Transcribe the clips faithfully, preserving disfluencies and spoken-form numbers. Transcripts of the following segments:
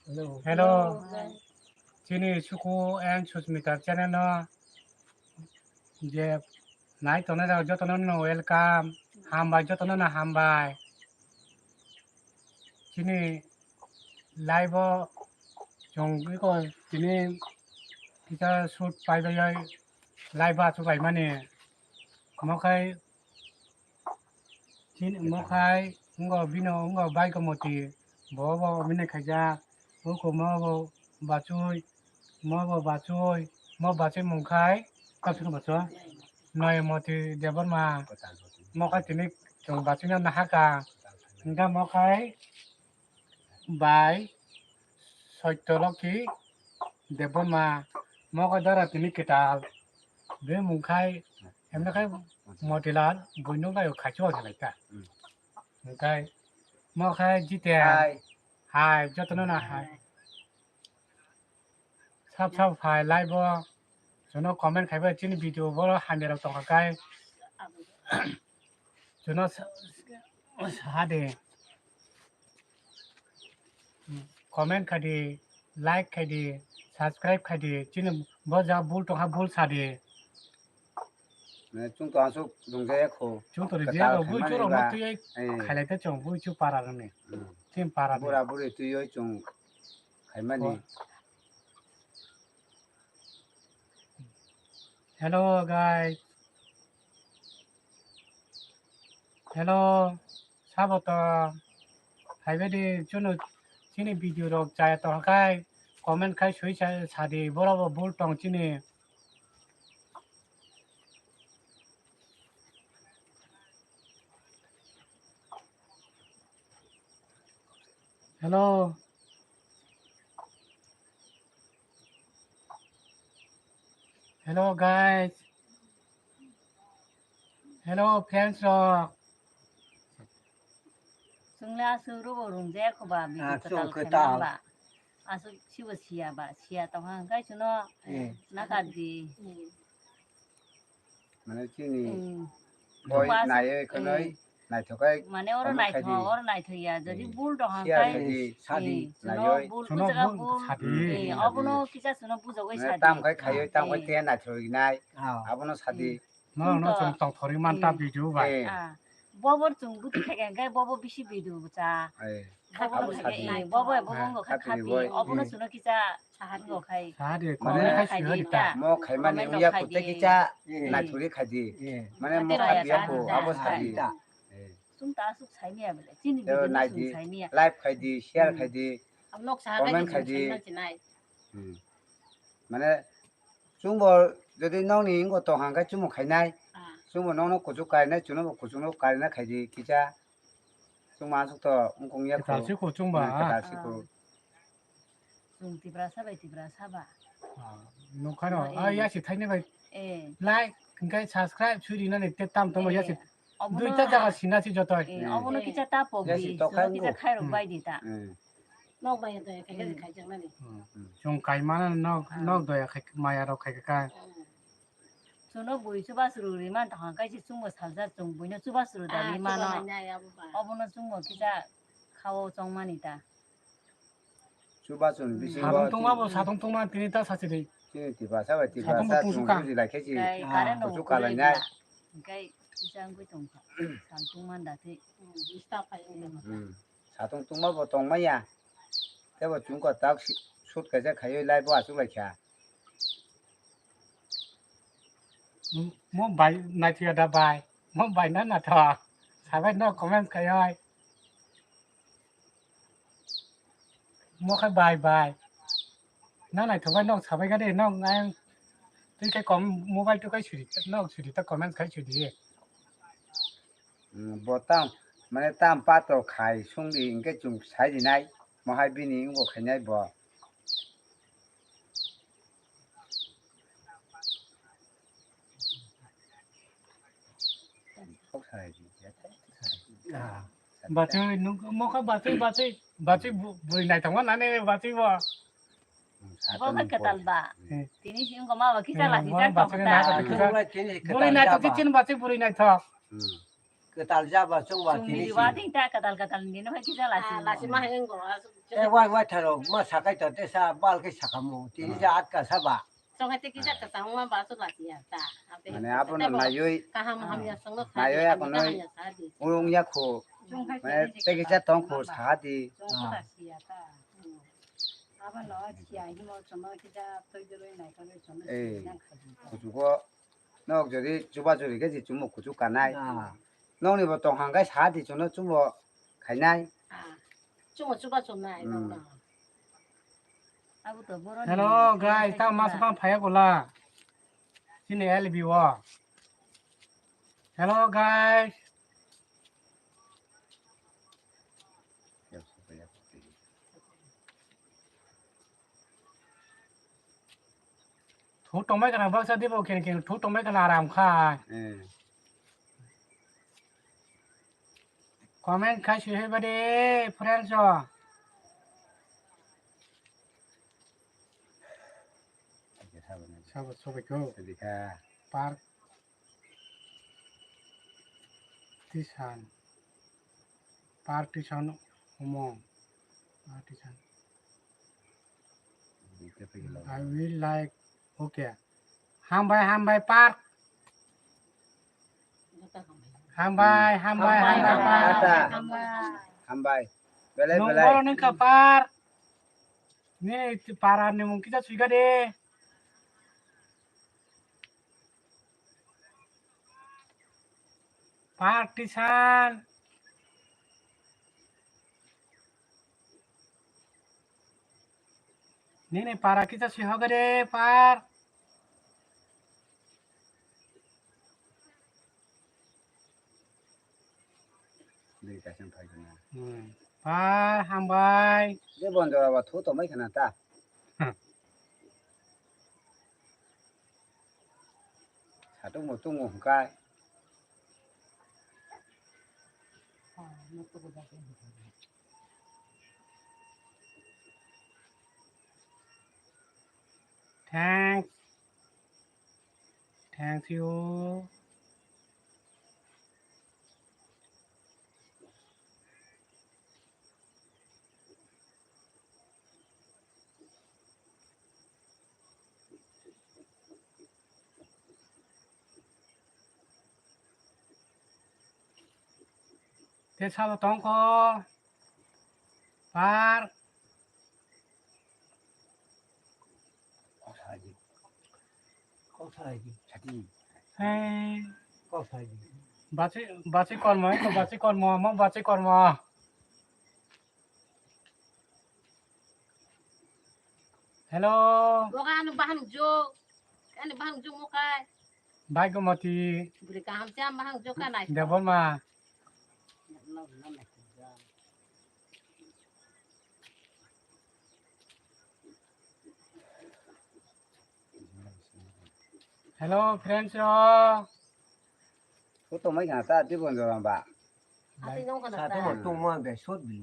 Hello. Chini Suku and Susmita channel no je nai tongnai rok jotono no welcome. Hambai, jotono no hambai. Chini live o chwng iko tini kisa shoot pai bai oi live o achuk lai mani. Mokhai Chini mokhai, wngkha bino, wngkha bai ko moti, bo bo bini khaijak, uko mo bo bachoi, mo bo bachoi, mo bachoi mungkhai, kasuk bacha, noi moti Debbarma, mokhai tini chwng bachoi no nahaka, hingkha mokhai, bai Soitoloki Debbarma, mokhai dara tini kwtal, bini mungkhai, hemdakhai Motilal, buino bai khaichua khe laita. Hmm. Hingkhai, mokhai Jiten, hai, hai, jotono na hai. Sab sab hai, live o, jono comment khaibai chini video boro hamya rok tongkha kai. Chuno sa-, sa de. Comment khai di, like khai di, subscribe khai di. Chini bo ja bul tongkha bul sa di. Mane chung to asuk rung jaya kho. Chung to ri jaya kho, bui chu rok no twi ai khailai ta chong, bui chu para rok ni. Hmm. Chini para ni. Bura buri twi oi chung khaimani. Hello guys. Hello. Sabo to. Phaibai di chunu chini video rok chaya to hakai. Comment khai sui sa, sa di. Boro bo bul tong chini. Hello. Hello guys. Hello friends rok. Chwng le aswk rogo rung jaya kho ba, video kwtal khaimani ba. Aswk sibo siya ba, siya tong hang kai chuno nakar di. Mane chini boi naiwi khwnwi naithokai mane oro naithok, oro naithok ya, jodi bul tong hang kai sadi naiwi. Bul bujaga bul sadi. Obono kisa chuno bujagwi sadi. Tam khai khaiwi tam khai te naithok nai. Abono sadi. No no chwng tongthorwi man ta video bai. Bobo chwng buti khai kai bobo bisi video cha. Bobo sadi. Bobo bobo ngo khai khati. Obono chuno kisa Saha de, comment khai sui di ta. Mo khaimani uya kutte kicha naithuri khaidi. Mane mo khaidi ako abo sadi. Chwng ta aswk saimaya bole. Chini video no chwng saimaya. Like khaidi, share khaidi, comment khaidi. Mane chwngbo jodi nokni wngkha tong hang khe chwngbo khainai. Chwngbo nokno kuchuk karinai, chwngno bo kuchukno karina khaidi kicha. Chwngma aswk to wngkong ya kwtal si kho chwngba. Kwtal si kho. Chwng Tiprasa bai Tiprasa ba. Nukha no, ah, ya si thaini bai. Like, hingkai subscribe sui rinani te tam tamo ya si. Duita jaga sina si jotoi. Obono kicha ta pok di, chwngno kicha khairok bai di ta. Nok bai doya khai khai khai jangnani. Chwng kaimana nok, nok doya khai maya rok khai khai. Chwngno bui chubachu rwgwi man tongkha, kaisa chwngbo saljak chwng buino chubachu rwdagwi mano. Obono chwngbo kisa khao chongmani ta. Chubachu ni bisingo satung tongma bo satung tongma tini ta sachi di. Chini Tiprasa bai Tiprasa chwng buji lai khe si. Kuchuk kalainai. Hingkai kisa wngwi tongkha. Satung man da tei. Satung tongma bo tongmaya. Tebo chwng ko tak shoot kaisa khaiwi live o achuk lai kha. Mo bai naithiya da bai. Mo bai na na tho. Sabai no comment khai oi. Mo khai bai bai. Na naithok bai nok sabai ga de nok ngai. Twi khai kom mobile tu khai suri nok suri ta comment khai suri. Bo tam mane tam patro khai sung di hingke chwng sai di nai. Mo hai bini wngbo khainai bo. Bachwi nung mokha bachwi bachwi bachwi bwrwi naithokma nani bachwi bo. Bo khe kwtal ba. Tini si wngkha ma ba kisa lasi jak tong ta. Bwrwi naithok si chini bachwi bwrwi naithok. Kwtal jaba chwngba tini si. Watwi ta kwtal kwtal ni no hai kisa lasi. Lasi ma hai wngkho. E wai wai tharo ma sakai to te sa bal khe sakamo tini sa atka saba. Chwng hai te kisa kwchangma ba chwng lasi ya ta. Mane abono naiwi. Kaham hamya chwngno kha. Naiwi akono. Urung ya kho. Mane te kisa tong kho sa di. Abono siya himo chwngno kisa toidoroi naikoloi chwngno. Eh. Kuchugo. Nok jodi chuba churi khe si chumuk kuchuk kanai. Ah. Nokni bo tong hang khe sa di chuno chumo khainai. Ah. Chumo chuba chumnai. Hmm. Nokno. Hello guys, ta mas pa phaya gola. Sini L B o. Hello guys. Thu tongmai kana baksa dibo khen khen thu tongmai kana aram kha. Eh. Comment khai sui hai bade friends o. Sabo sobai ko. Par Tisan. Partition umong. Partition. I will like. Okay. Hambai, hambai, Park. Hambai, hambai, hambai, Park. Hambai. Belai, belai. Nung borok ni kapar. Ni para ni mung kisa suiga de. Partition. Nini para kisa sihogade par. Dui kaisa phai khna. Hmm. Par hambai. Je bonjora ba thu tomai khna ta. Hmm. Satung mutung hwnkha. Thanks. Thank you. Te sabo tongkho. Par. He. Bachwi, bachwi kormo, eko bachwi kormo, omo bachwi kormo. Hello. Boga ano bahang jo. Ano bahang jo mokai. Bai Gomoti. Buri kaham cha bahang jo ka nai. Debon ma. Hello friends ro. Photo mai kana ta tibon jorang ba. Ati nong kana ta. Sa tong tong ma be shot bi.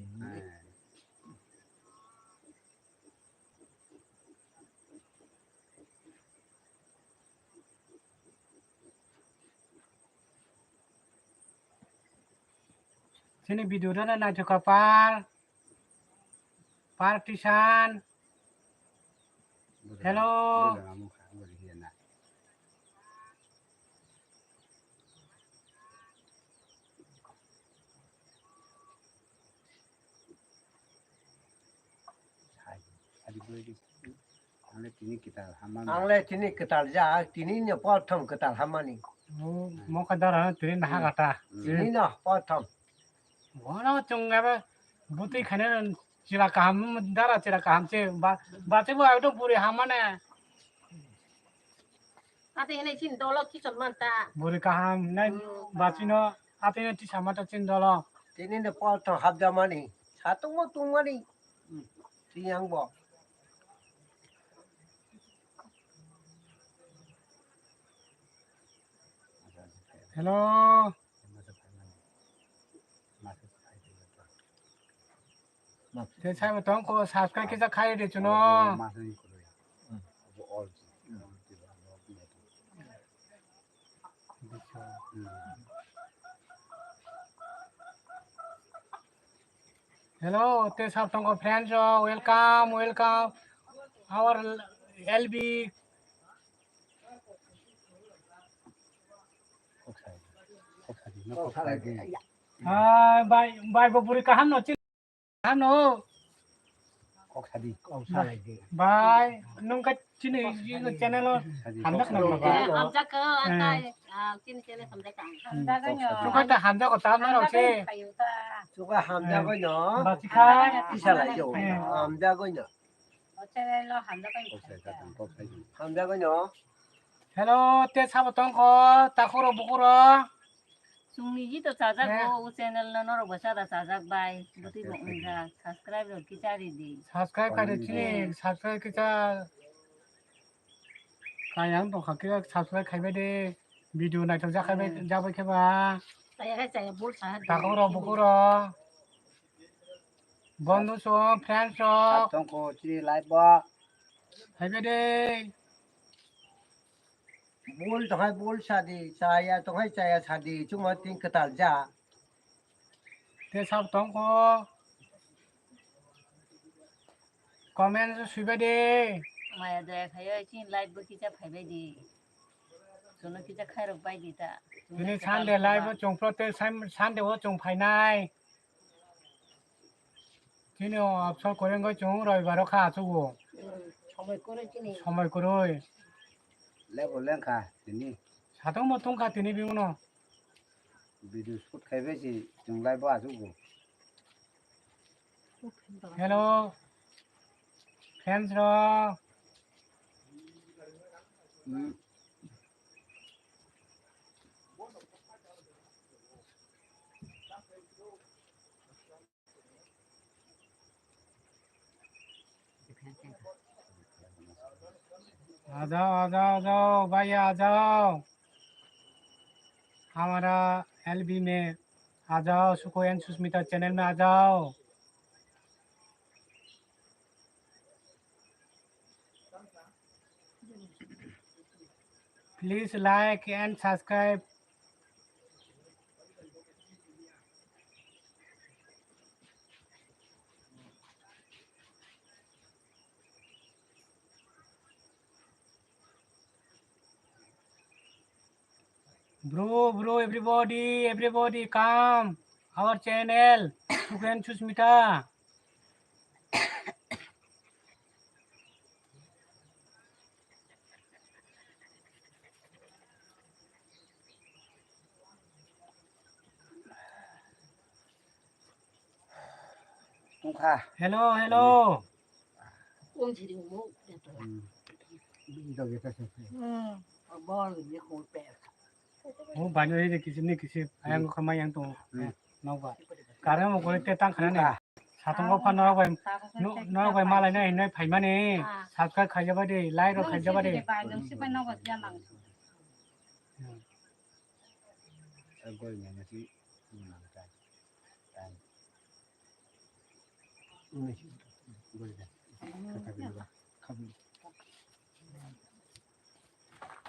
Chini video rana naithok ka par, par tisan. Hello. Ang le tini kwtal hamani. Ang le tini kwtal ja, tini no prothom kwtal hamani. Oh, mo ka dara tini na ha kata. Tini no prothom. Bono chwng abo bwtwi khaina chwla kaham dara chwla kaham se ba, bachwi bo aito buri hamane. Ate hinai chini dolo kichon manta. Buri kaham nai bachwino ate tisa mata chini dolo. Tini no prothom habjamani. Satung mo tungmani. Tiyang bo. Hello. Te sai mo tong ko subscribe kisa khai de chuno. Hello, te sab tongko friends rok, welcome, welcome. Our L B. Ah, bai, bai, bo buri kaham no, chin, kaham no. Kok sadi. Bai, nung ka chini, chini channel o hamjak na ba? Eh, hamjak ko, atai, ah, chini channel hamjak ka. Nung ka ta hamjak ko tam na rok se. Chuka hamjak ko no. Bachikha. Kisa lai jo. Eh. Hamjak ko no. Hamjak ko no. Hello, te sabo tongko, takhuro bukuro. Chwngni ji to chajak bo, o channel no norok bo chada chajak bai. Bwtwi bo wngjak, subscribe rok kisa ri di. Subscribe khai di chini, subscribe kisa. Kayang tongkha khe subscribe khaibai de. Video naithok jak khaibai, jak bai khe ba. Chaya khai chaya bol sa. Takhuro bukuro. Bondhu song, friends song. Tongkho chini live bo. Phaibai de. Bol tonghai bol sadi, chaya tonghai chaya sadi, chuma tin kwtal ja. Te sab tongkho. Comment suibai de. Maya daya khayo chini live bo kisa phaibai di. Chwngno kisa khairok bai di ta. Tini Sunday live bo chwng pro te Sunday o chwng phainai. Tini o absor kwrwi wngwi chwng roibaro kha achugo. Somoi kwrwi chini. Somoi kwrwi. Lebo lengkha tini. Satung bo tungkha tini bimno. Video shoot khaibai si chwng live bo achugo. Hello. Friends rok. Hmm. आ जाओ, आ जाओ, आ जाओ, भैया आ जाओ। हमारा एलबी में आ जाओ, सुखो एंड सुष्मिता चैनल में आ जाओ। Please like and subscribe. Bro, bro, everybody, everybody come our channel, Sukhen Susmita. Tungkha. Hello, hello. Hmm. Bini dog eta se. Hmm. Oh, bani oi de kisim ni kisim. Ayang ko khamai yang tong. Hmm. Nokbar. Kare mo kore te tang khana ne. Satung ko phan norok bai, norok bai malai nai hinoi phaimani. Subscribe khaijaba de, like rok khaijaba de. Hmm.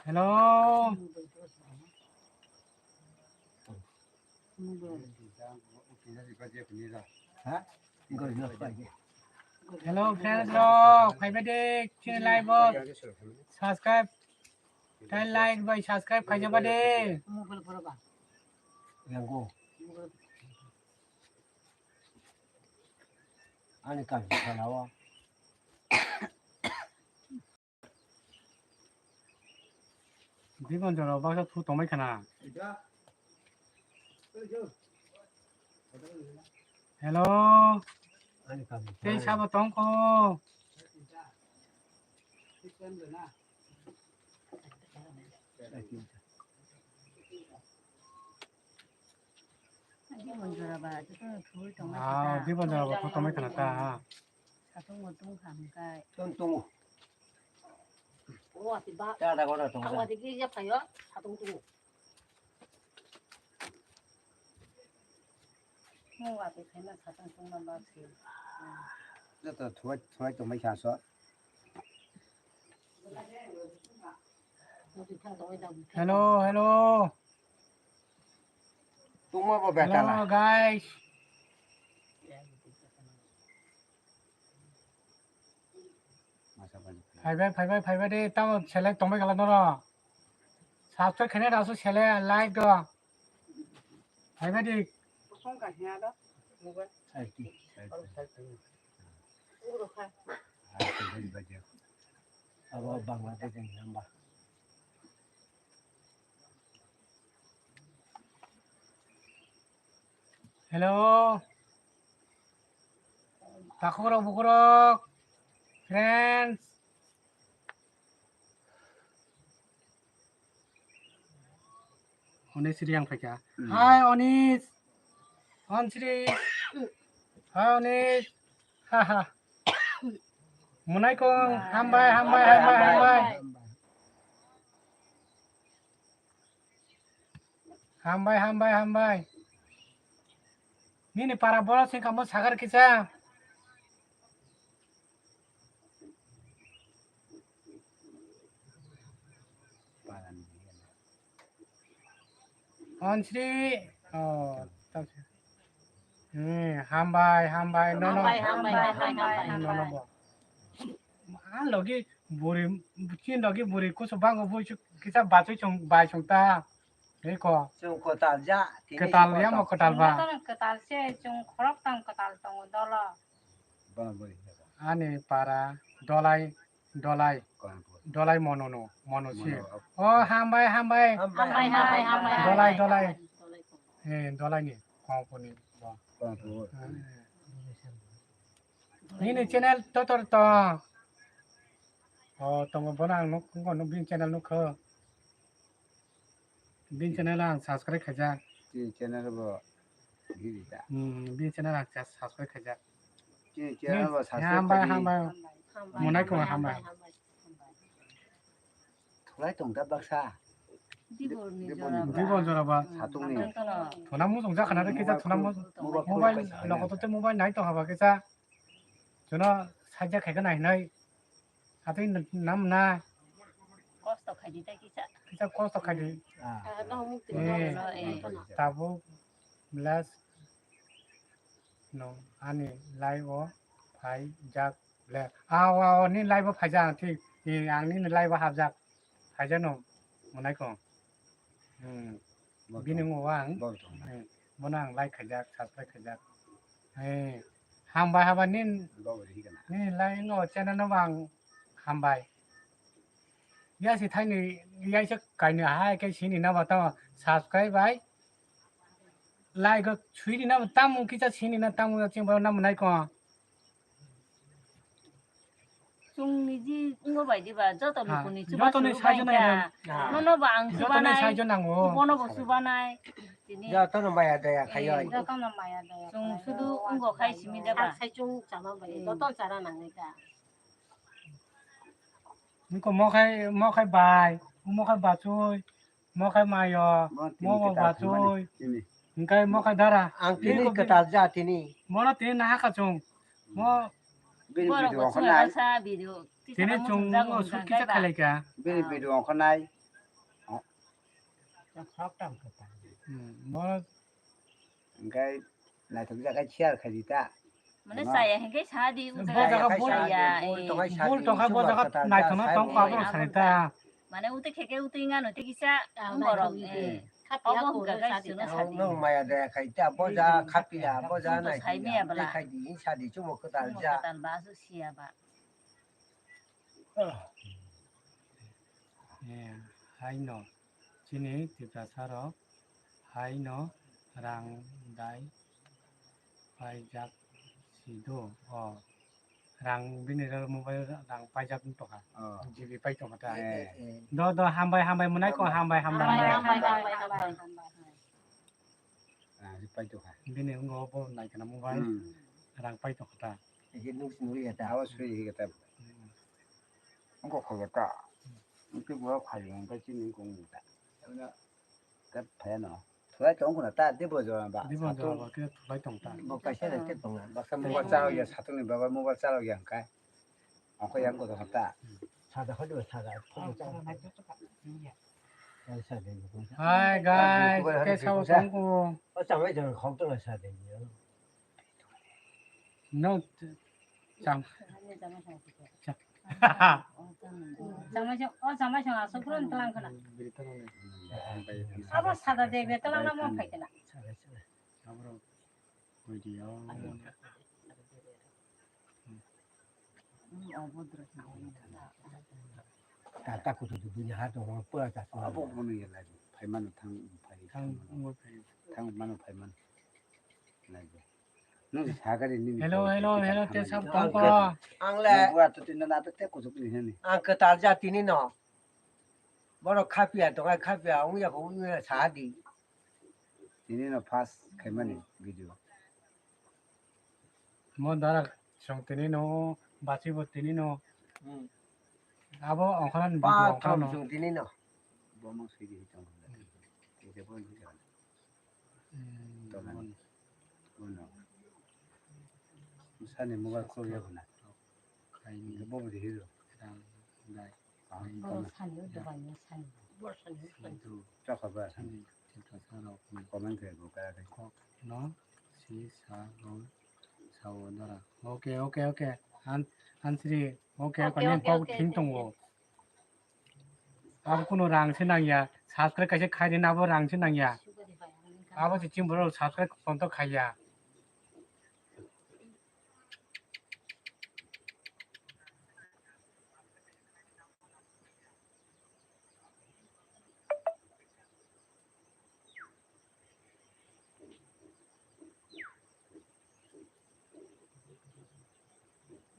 Hello. Hello, friends rok, phaibai de, chini live o subscribe, tei like bai subscribe khaijaba de. Yango. Ani kami salao. Dibon jora baksa thu tongmai khana. Hello. Ani kami. Tei sabo tongkho. Dibon jora ba, joto thwi tongmai khana. Ah, dibon jora ba, thu tongmai khana ta. Satung bo tungkha hwnkhai. Tong tongo. O ati ba. Ta da gora tongo. Ang ati ki ya phayo, satung tongo. Mo ati phaina satung tongma ba si. Joto thuwai, thuwai tongmai kha so. Hello, hello. Tungma bo betala. Hello, guys. Phaibai, phaibai, phaibai de, tamo select tongbai kala noro. Subscribe khaina da su select, like do. Phaibai de. Abo Bangladesh ni number. Hello. Takhurok bukhurok. Friends. Onis Riang phaikha. Hmm. Hi, Onis. Onsri. Hi, Onis. Haha. Munaikong, hambai, hambai, hambai, hambai. Hambai, hambai, hambai. Nini para boro sing kamo sagar kisa. Onsri, oh, tak-, hmm, hambai, hambai, nono. Hambai, hambai, hambai, hambai, hambai. Nono bo. Ah, logi buri, chin logi buri kusu bango bui chu kisa bachoi chung, bai chung ta. Eko. Chung kwtal ja, tini kwtal kwtal. Yamo kwtal ba. Kwtal se chung khorok tang kwtal tongo dolo. Ani para dolai, dolai, dolai mono no, mono si. Mono. Oh, hambai, hambai. Hambai, hambai, hambai. Dolai, dolai. Eh, dolai ni, komponi. Nini channel totor to. Oh, tongo bono ang nuk, nuk, nuk bini channel nuk kho. Bini channel ang subscribe khaijak. Chini channel bo giri da. Hmm, bini channel ang subscribe khaijak. Chini channel bo subscribe khaijak. Hambai, hambai. Munaikong hambai. Thulai tong da baksa. Dibor ni jora ba. Dibor jora ba. Satung ni. Thuna mujung jakha na kisa thuna mujung. Mobile logo to mobile nai tong haba kisa. Jono sajak khaikhe nai hinoi. Atwi nam na. Kosto khaidi ta kisa. Kisa kosto khaidi. Ah. Eh, tabuk bless no ani live o phai jak le. Ah, wa, wa, ni live o phai jak thik. Eh, ang ni live o hap jak. Phai jak no. Monai ko. Hmm. Bini wngkha ang, eh, bono ang like khaijak, subscribe khaijak. Eh, hambai, hambai, nini, nini like no channel no ang hambai. Yasi thaini yaisa kaini hai khe sini na ba tamo subscribe bai. Like o sini na ba tamo kisa sini na tamo ching ba na monai ko. Chwng niji wngbo bai diba, joto lukuni chuba saijo nai. Nono bo ang chubanai, bono bo chubanai. Tini jotono maya daya khaio. Jotono maya daya. Chwng sudu wngbo khai simi deba. Sai chwng chama bai, joto chara nangnai ta. Niko mokhai, mokhai bai, mokhai bachoi. Mokhai mayo, mo bo bachoi. Hingkai mokhai dara. Ang tini kwtal ja tini. Mono tini naha kachung. Mo bini video ongkha nai. Tini chwng o sukisa khalai kha. Bini video ongkha nai. Hmm, mo Hingkai naithok jaga share khai di ta. Mane saya hingkai sadi, bo jaga bul ya, bul tongkha, bo jaga naithokno tong kha, bo sari ta. Mane uti kheke uti ngano te kisa borok, eh. Obo hingka kai sadi. Nong maya daya khai ta, bo jaga khapia, bo jaga nai khai di, sadi chumo kwtal ja. Kwtal ba su sia ba. Eh, haino chini Tiprasa rok haino rang dai paijak si do o. Rang bini rw mobile rang paijak wng tongkha. Oh. G B pai tongkha ta. Eh, eh. Do, do, hambai, hambai, monai ko, hambai, hambai, hambai, hambai, hambai, hambai. Ah, ri pai tongkha. Bini wngkha bo nai kana mobile. Hmm. Rang pai tongkha ta. Ege nuk sini ri ta. Awas ri ri ta. Hmm. Wngkha kho ta. Wngkha bo kha ri wngkha chini wngkha ta. Wngkha ta phai no. Thulai tong khuna ta, debo jora ba. Debo jora ba, khe thulai tong ta. Bo kaisa de tek tong na. Baksa mobile chalo ya, satung ni baba mobile chalo ya hingkai. Ang kho yang ko ta. Sada kho de sada. Hi guys, kaisa tong ko. O chama jora khok to sada. No, cham. Cham. Chamai song, o chamai song asok pura tlang khna. Abo sada de be tlang na mon phai khna. Tata kutu tu dunia hatu hong pura ta. Abo bono ya lagi. Phaimano thang phai. Thang, thang mano phaimano. Lagi. Nung si sagari nini. Hello, hello, hello, te sab kong ko. Ang le. Buat tu tina na te kusuk ni hani. Ang ketal jati ni no. Borok khapia tongai khapia ongya ko ongya sa di. Tini no first khaimani video. Mo dara song tini no, bachi bo tini no. Hmm. Abo ongkhanan video ongkhanan no. Song tini no. Bomo sigi hitong. Ite bo hitong. Hmm. Tolani. Bono. Sani mobile khulya bana. Khaini. Bo bo di hero. Rang dai. Borok sani o dobai ni sani. Borok sani o dobai. Chakha ba sani. Tiprasa rok ni comment khe bo kaya khe. Kok no si sa ro sa o dara. Okay, okay, okay. An ansri. Okay, okay, kanya okay, kok okay, thing okay. Tongo. Abo kuno rang se nangya. Subscribe kaisa khai din abo rang se nangya. Abo se chim borok subscribe konto khaiya.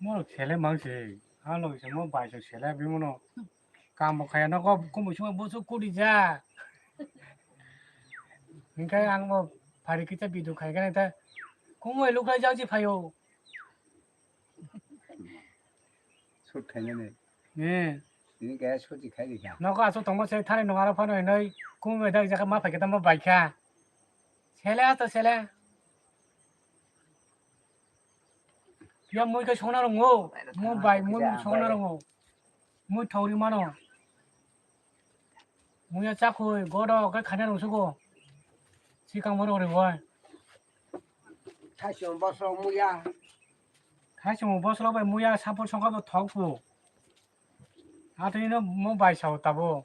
Mo sele mang se, a log se mo bai so sele bi mono. Kam bo khaya no ko kum sung bu su kuri ja. Hingkai ang bo phari kita bidu khai gana ta. Kum oi luk lai jao ji phayo. Shoot khainani. Eh. Tini kaya shoot khai di kha. Nogo asuk tongma se thani nung aro phano hinoi kum bai dak jaka ma phaikhe tamo bai kha. Sele ato sele. Ya mui khe songna rongo. Mo bai mui songna rongo. Mui thori mano. Muya chakhui godo khe khaina rwngsugo. Sikang borok rwui. Thaisong bosrok muya. Thaisong bosrok bai muya sapor songkha bo thok bo. Atwino mo bai sao tabo.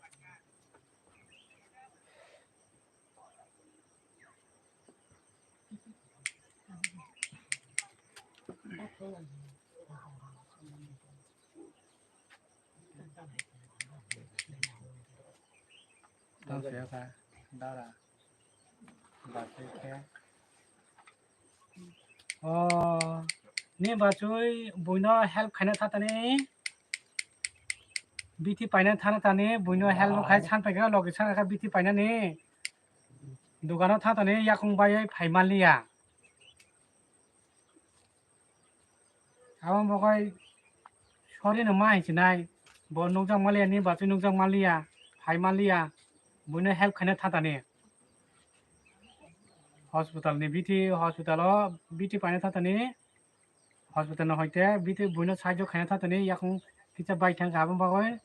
Tang se kha dara. Bachai khe. O, ni bachai buino help khaina thatani. Bithi paina thana tani buino help khai san paikha logi san kha bithi painani. Dukano thatani yakung bai phai manliya. Abo mokhai sorry no ma hinsinai, bo nukjak manliya, ni bachai nukjak manliya, phai manliya, buino help khaina thatani. Hospital ni bithi, hospital o bithi paina thatani, hospital no hoite bithi buino sahajyo khaina thatani, yakung kisa bai thangkha abo bagoi.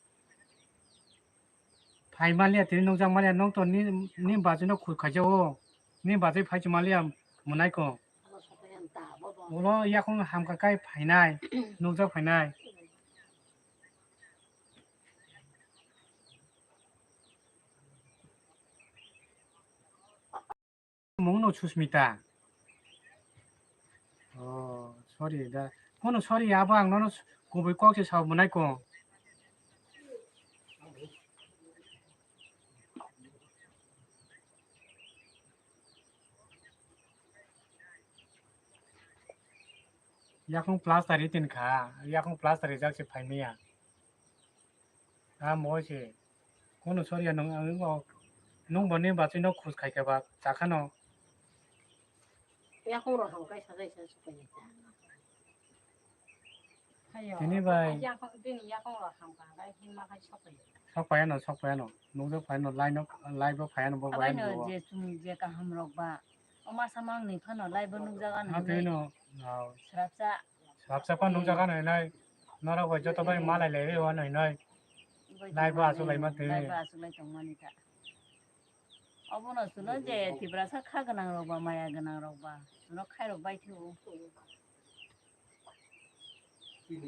Phai manliya tini nukjak manliya, nwng to ni, ni bachai no khul khaijao, ni bachai phai chumaliya mwnaiko. Ulo yakung hamkha kai phainai, nukjak phainai. Mung no Susmita. Oh, sorry da. Kono sorry, abo ang nono kubui kok se sao mwnai ko. Yakung plaster ritin kha, yakung plaster rijak se phaimaya. Ah, mo se. Kono sorry ya, nung, nung, nung bo ni bachai no khus khai khe ba, cha khano. Yakung rok ham kai sajai sa sukai ya cha. Hayo. Tini bai. Yakung, tini yakung rok ham ka kai himma kai sokai. Sok paya no, sok paya no. Nung sok paya no, line no, line bo paya no, bo bai no. Abai no je chung je kaham rok ba. Oma samang ni phano live o nukjak ano. Ha, twi no, no. Srapsa. Srapsa phano nukjak ano hinoi. Norok bai joto bai malai lai rio ano hinoi. Live o achuk lai ma twi. Live o achuk lai tong mani ta. Obono chuno je Tiprasa kha gwnang rok ba, maya gwnang rok ba, chuno khairok bai thio.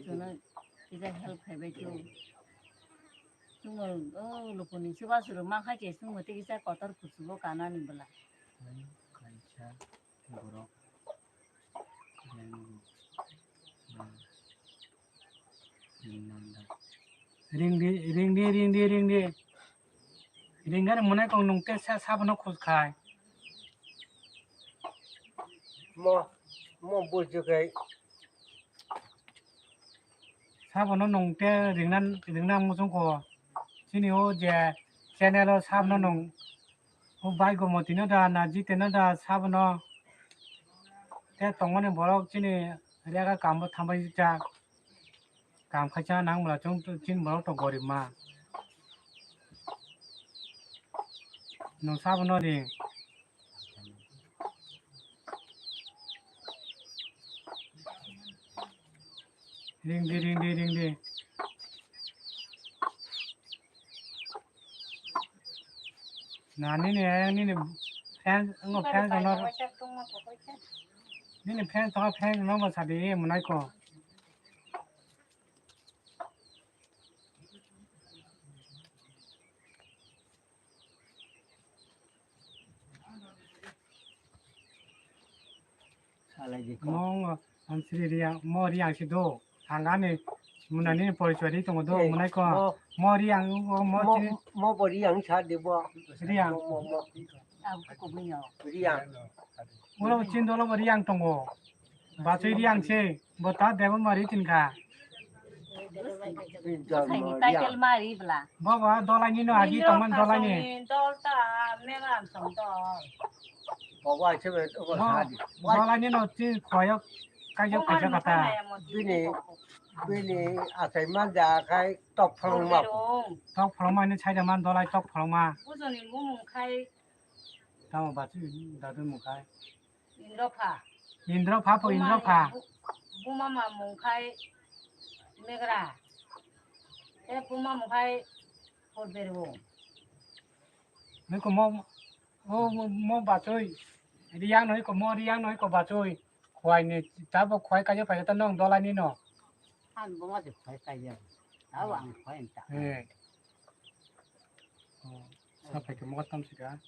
Chuno Kisa help khai bai khe. Chwngno, o lukuni chubachu rwma khai khe chwngno tei kisa kotor kuchugo kanani bwla. Kaisa borok. Ringdi, ringdi, ringdi, ringdi. Ringani mwnai kong nung tei sa, sabono khus khai. Mo, mo bujo khai. Sabono nung tei ringna, ringna muchung kho. Chini o je channel o sabono nung. O bai gomotino da, na jiteno da, sabono. Tei tongmani borok chini rega kambo thambai jak. Kam khaisa nang bwla chwng chini borok to gorib ma. Nwng sabono ring. Ringdi, ringdi, ringdi. Na nini, eh, nini fans, ngo fans ono. Nini fans to fans no mo sadi, eh, munai ko. Mong, ang sri riang, mo riang si do. Ang ani munani porichoi ri tongo do, eh, munai ko. Mo, mo riang, mo, mo, mo, chini mo bo riang sa de bo. Riang. Mo, mo, mo. Riang. Ulo chin dolo bo riang tongo. Bachoi riang se, bo ta debo mari tin kha. Saini title mari bla. Bo bo dolai ni no agi tongman dolai ni. Dol ta mengan song dol. Bo bo ai se be bo sa di. Dolai ni no tin khoyok kayo kaisa kata. Bini, bini asai man ja khai tok pholong ma. Tok pholong ma ni sai da man dolai tok pholong ma. Bujoni mumung khai. Tamo bachoi dadu mung khai. Indro pha. Indro pha po, Indro pha. Bu-, buma ma mung khai Megra. Te buma mung khai Porberbo. Niko mo, o mo, mo bachoi. Riang no ko mo, riang no ko bachoi. Khwai ni tabo khwai kaje phai ta nong dolai ni no. An buma se khwai kaje. Tabo ang khwai ta. Eh. Oh, sa phai ke mo tam sika.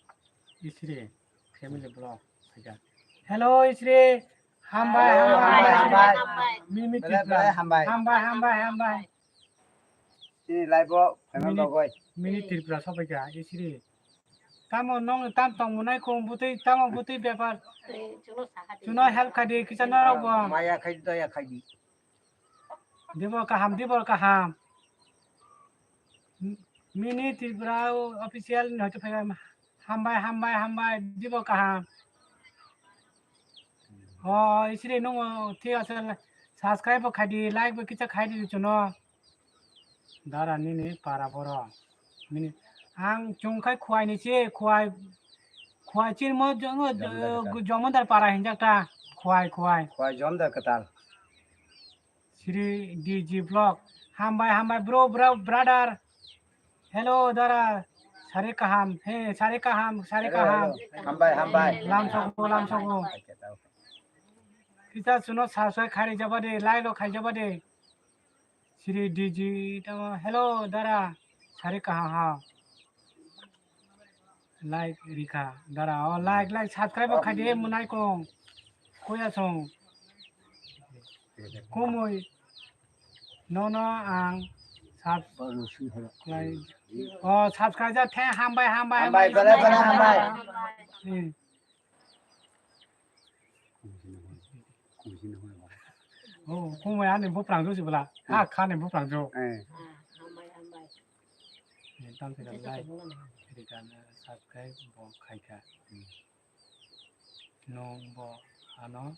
Isri. Family vlog. Hello, Isri. Hambai, hambai, hambai. Mimi Tripura. Hambai, hambai, hambai. Chini live o phaima bagwi. Mini Tripura sobaikha, Isri. Tamo nong tam tong munai kong butui, tamo butui bepar. Chuno help khai di, kisa norok bo. Maya khai di, doya khai di. Dibo kaham, dibo kaham. Mini Tripura official ni hoite phai hambai, hambai, hambai, dibo kaham. O, Isri nung thik ase, subscribe bo khai di, like bo kisa khai di chuno. Dara nini para boro. Mini, ang chungkhai khwai ni se, khwai, khwai chirmo jongo, Jomdar kwtal. Jomdar para hinjak ta, khwai, khwai. Khwai Jomdar kwtal. Sri D G Vlog. Hambai, hambai, bro, bro, brother. Hello, dara. Sari kaham. He, sari kaham, sari kaham. Hello, hello. Hambai, hambai. Lamsogo, lamsogo. Kisa chuno subscribe khai jaba de, like lo khai jaba de. Sri D G, tamo, hello, dara. Sari kaham ha. Like rikha, dara. Oh, like, like, subscribe khai di, munai kong. Kuya song. Kumui. No, no, ang. Sub-, like. Oh, subscribe ja, the, hambai, hambai, hambai, hambai, belai, belai, hambai. Hmm. Oh, kumui ani buprang jo sibla. Ah, khani buprang jo. Eh. Tam se like, rikha, subscribe bo khaikha. Nung bo ano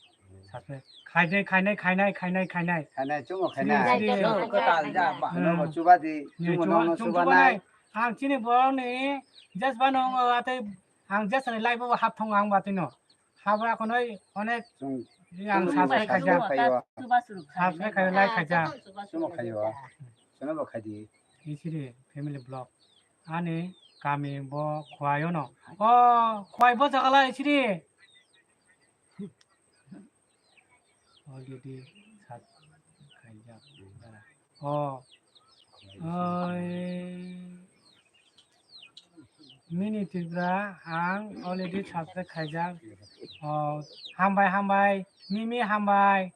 subscribe khainai, khainai, khainai, khainai, khainai. Khainai, chungo khainai. Sri, sri. Chungo kwtal ja, ba, hmm, no bo chuba di, ni chungo chuba, no, no chung chuba chuba nai. Nai. Ang chini borok ni just ba nung, ate ang just ni live bo hap thong ang ba tino. Habra khonoi onek. Chwng, yang chwng subscribe khaijak. Subscribe khaijak, like khaijak. Chwngno khaio. Chwngno bo khaidi. Isiri family vlog. Ani kami bo khwai ono. O khwai bo jagala isiri. Already subscribe khaijak. Oh. Oi. Mini Tripura, ang already subscribe khaijak. Oh, hambai, hambai. Mimi, hambai.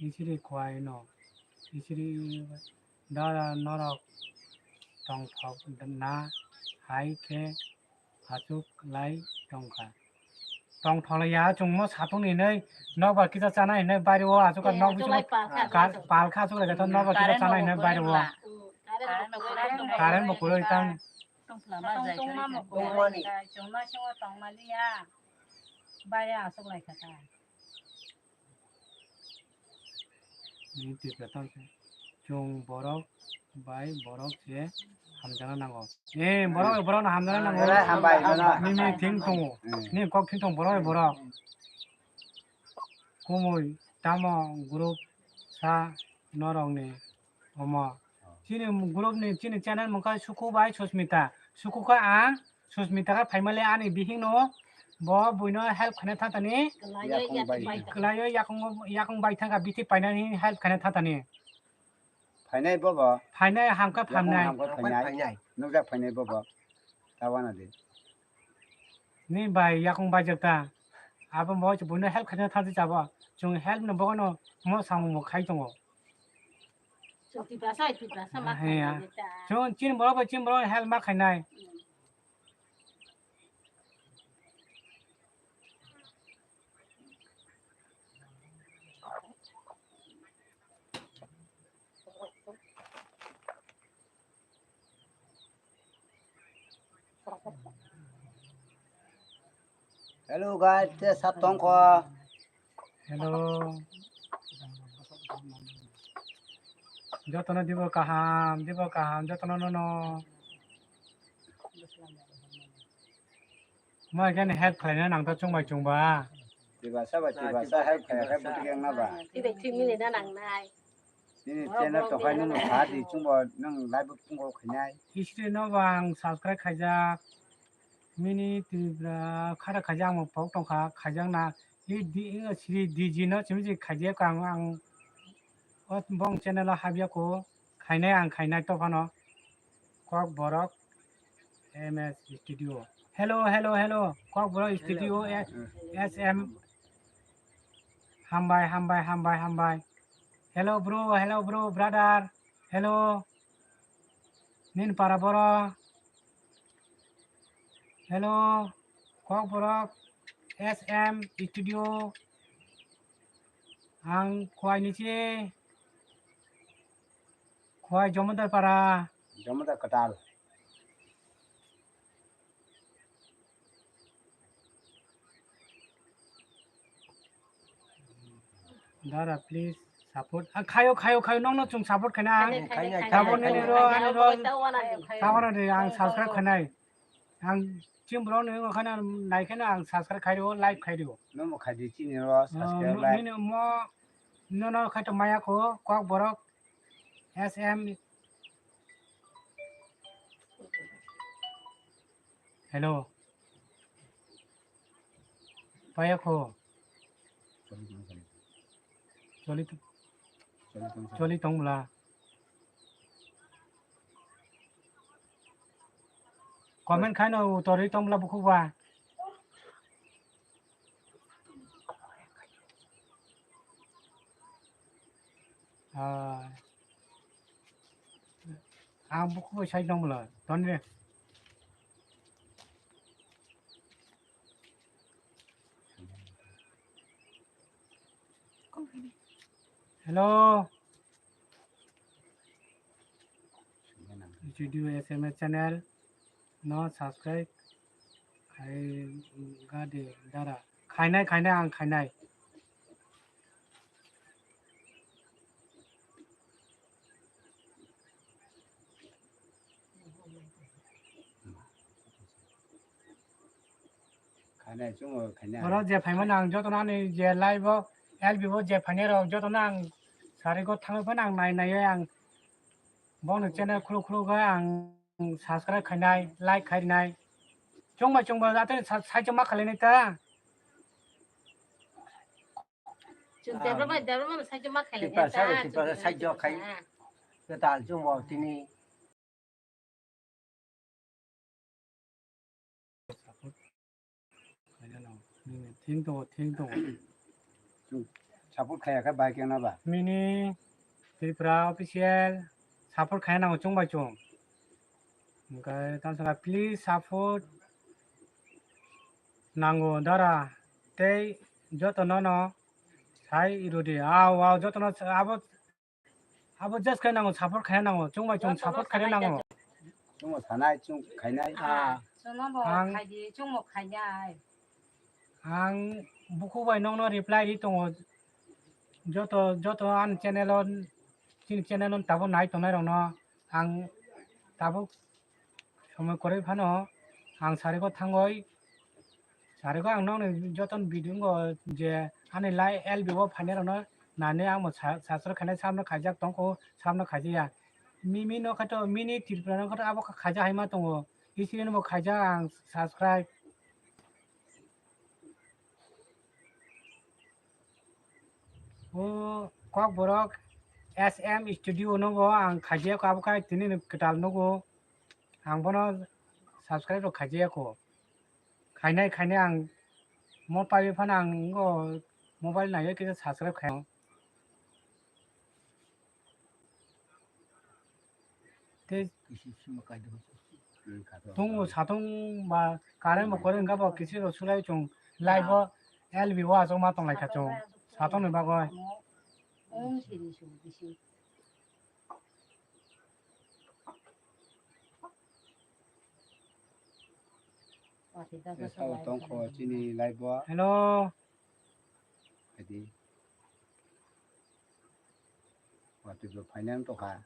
Isiri kwai no. Isiri dara norok tongthok na hai khe achuk lai tongkha. Tongthok lai ya, chwngno satung hinwi nokbar kisa chana hinwi bairo achuk. Eh, nok bisingo palkha, kar-, palkha achuk lai khe nokbar kisa chana hinwi bairo. Current bo kwrwi tang. Tongmani. Chwngno singo tongmani ya. Baire achuk lai kha ta. Ni Tripura tang se. Chwng borok bai borok se hamjana nango. Eh, borok bai borok no hamjana nango. Hambai, hambai, hambai. Nini thing tongo. Hmm. Ni kok thing tong borok bai borok. Kumui tamo group sa norok ni omo. Chini group ni, chini channel mungkha Suku bai Susmita. Suku kha ang Susmita khe phaimale ani bihikno bo buino help khaina thatani. Yakung bai. Kwlaio yakung, yakung bai thangkha bithi painani help khaina thatani. Phainai bobo. Phainai hamkha. Yakung phainai. Hamkha phainai. Phainai. Nukjak phainai bobo. Tawana de. Ni bai yakung baijak ta. Abo bo buino help khaina thangsi chabo. Chwng help no bono mo samung bo khai tongo. Chwng Tiprasa, Tiprasa ma khainai ta. Chwng chini borok bai chini borok help ma khainai. Hello guys, te sab tongkho. Hello. Jotono dibo kaham, dibo kaham, jotono nono. Mo again help khlaina nang ta chungbai chungba. Tibasa ba tibasa help khlai khe buti yang na ba. Tibai three minute na nang nai. Nini channel to khai nung sa di chungbo nung live phungo khainai. History no bang subscribe khaijak. Mini Tripura khara khaijak ang pok tongkha khaijak na. I di, i sri D G no chimi je khaijak ang, ang o bong channel o habya ko khainai ang khainai to phano. Kokborok M S Studio. Hello, hello, hello. Kokborok Studio S M. Hambai, hambai, hambai, hambai. Hello, bro. Hello, bro, brother. Hello. Nin para boro. Hello. Kokborok S M Studio. Ang Khowai ni se. Khowai Jomodar para. Jomodar kwtal. Dara, please support. Ah, khayo, khayo, khayo, nokno chwng support khaina. Khainai, khainai, khainai, support nini ro, ani ro. Tawana de, ang subscribe khainai. Ang chim bro ni okhana nai khaina ang subscribe khai ro, like khai ro. Nomo khai di chini ro, subscribe, like. Nini mo, nono khai to maya ko, Kokborok S M. Hello. Paya kho. Choli tong, choli tong bla. Comment khai no utori tong bla bukhuk ba. Ah. Ang buku bai sai tong bwla, toni de. Hello. Studio S M S channel no subscribe khai ga de dara. Khainai, khainai, ang khainai. Khainai chungo khainai. Oro je phaimani ang jotono ani je live o, L B o je phainai rok jotono ang sari go thangwi phano ang nai nai ang bono channel khuluk khuluk ang subscribe khainai, like khainai. Chungbai chungbai atani sa-, saichung ma khalainai ta. Chwng debra bai debra mano saichung ma khalainai ta. Tipasa bai tipasa saichung khai. Tal chwng bo tini. Thing tongo, thing tongo. Support khaya khe bai khe na ba? Mini Tripura official support khaya nango chwng bai chwng. Hwnkhe tamo sakha, please support nango dara tei joto nono sai rwdi. Aw, aw, jotono abo Abo just khe nango, support khaina nango, chwng bai chwng support khaina nango. Chwngno sanai, chwng khainai. Ah. Chwngno bo ang khaidi, chwngno khainai. Ang bukhuk bai nokno reply ri tongo. Joto, joto ani channel o, chini channel o tabuk nai tongnai rokno ang tabuk Somoi kwrwi phano ang Sarigo thangwi, Sarigo ang nokni jotono video wngo je ani lai L B o phainairokno nani ang bo sa-, subscribe khainai, sabno khaijak tongkho, sabno khaijakya. Mimi no khato, mini Tripura no khato abo kha-, khaijak hai ma tongo. Isini bo khaijak ang subscribe. O Kokborok S M Studio no bo ang khaijak, abo kha tini ni kwtal nugo. Ang bono subscribe rok khaijaya kho. Khainai, khainai ang mo paiwi phano ang o mobile naiwi kisa subscribe khai. Tei tongo satung ba current bo kwrwi wngkha bo kisi rok sulai chwng live o L B o achukma tonglaikha chwng satung ni bagwi. Tei sao tongkho chini live o. Hello. Adi. Watui bo finance tokha.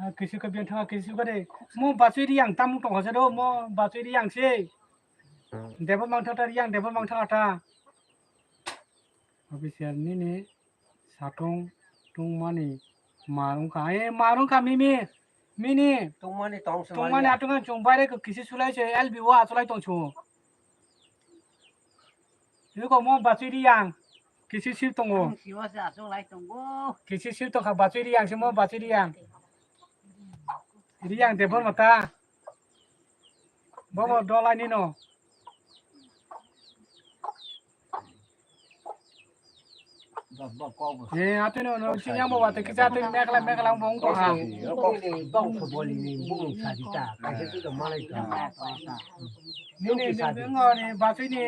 Ah, kisi ka biang thanga kisi ka de. Mo bachwi riyang tamung tong hasa do, mo bachwi riyang se. Debo mang thata riyang, debo mang thata. Official nini satung tungmani marung ka. Eh, marung ka mimi. Mini. Tungmani tong se tungmani manya. Atung chwng baire ko kisi sulai se L B o asulai tong chu. Yuko mo bachwi riyang. Kisi sil tongo. Ang siwa se aswk lai tongo. Kisi sil tongkha bachwi riyang se mo bachwi riyang. Riyang de bol mata. Bobo dolai nino. Eh, atwino no chini amo wate kisa atwini mekla mekla wngkha. Bongso boli ni bung sajita kaisa tu malai ta. Nini nini ngori bachwi ni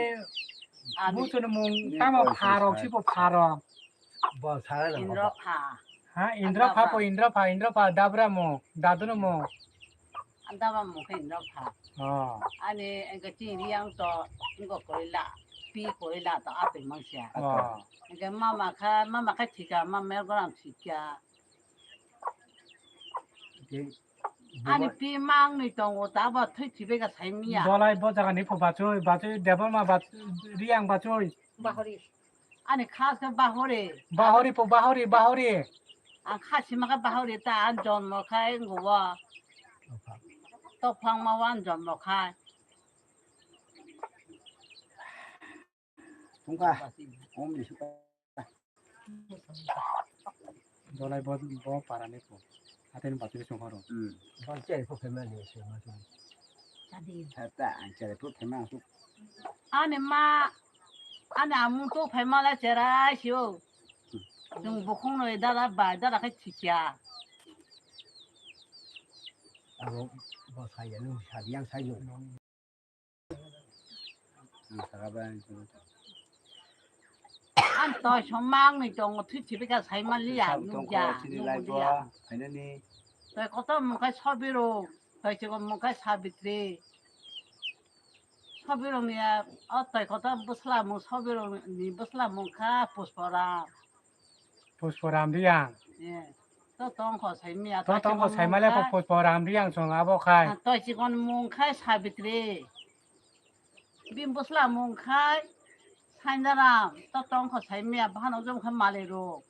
buchuni mung tamo pharok sibo pharok. Bo sara na Indra pha. Ha, Indra pha po, Indra pha, Indra pha, Dabra mo, Dadu no mo. Dabra mo khe Indra pha. Oh. Ani engke chini riyang to, engko koila, pi koila to atwi mangsia. Oh. Engke mama kha, mama kha thika, mama goram thika. Ani pi mang ni tongo ta bo thwi thibe ka sai miya. Bolai bo jaga ni phu bachoi, bachoi Debbarma bach-, Riyang bachoi. Bahori. Ani kha se bahori. Bahori phu bahori, bahori. Ang kha sima kha bahori ta ang jonmo khai ngo wa. Tophang ma wan jonmo khai. Tungka. Om ni suka. Dolai bo, bo para ni ko. Ateni batini song horo. Hmm. Bang chai ko phema ni se ma tu. Tadi. Tata ang chai ko phema tu. Ani ma, ani amu to phema la cherai sio. Jung bukhung noi dada bai dada khai thikya. Abo bo saya nu sa yang saya. Ang toi somang ni tongo thwi thwi ka sai man liya nukya nukya. Toi kotor mung khai Sobirung, toi chikon mung khai Sabitri. Sobirung ni o toi kotor bwsla mung Sobirung ni bwsla mung kha Puspora. Puspora Amriyang. Eh, to tongkho saimya, to tongkho saimale ko Puspora Amriyang song abo khai. Ah, to chikon mung khai Sabitri. Bini bwsla mung khai Saindaram, to tongkho saimya, bahano jom khai Malero.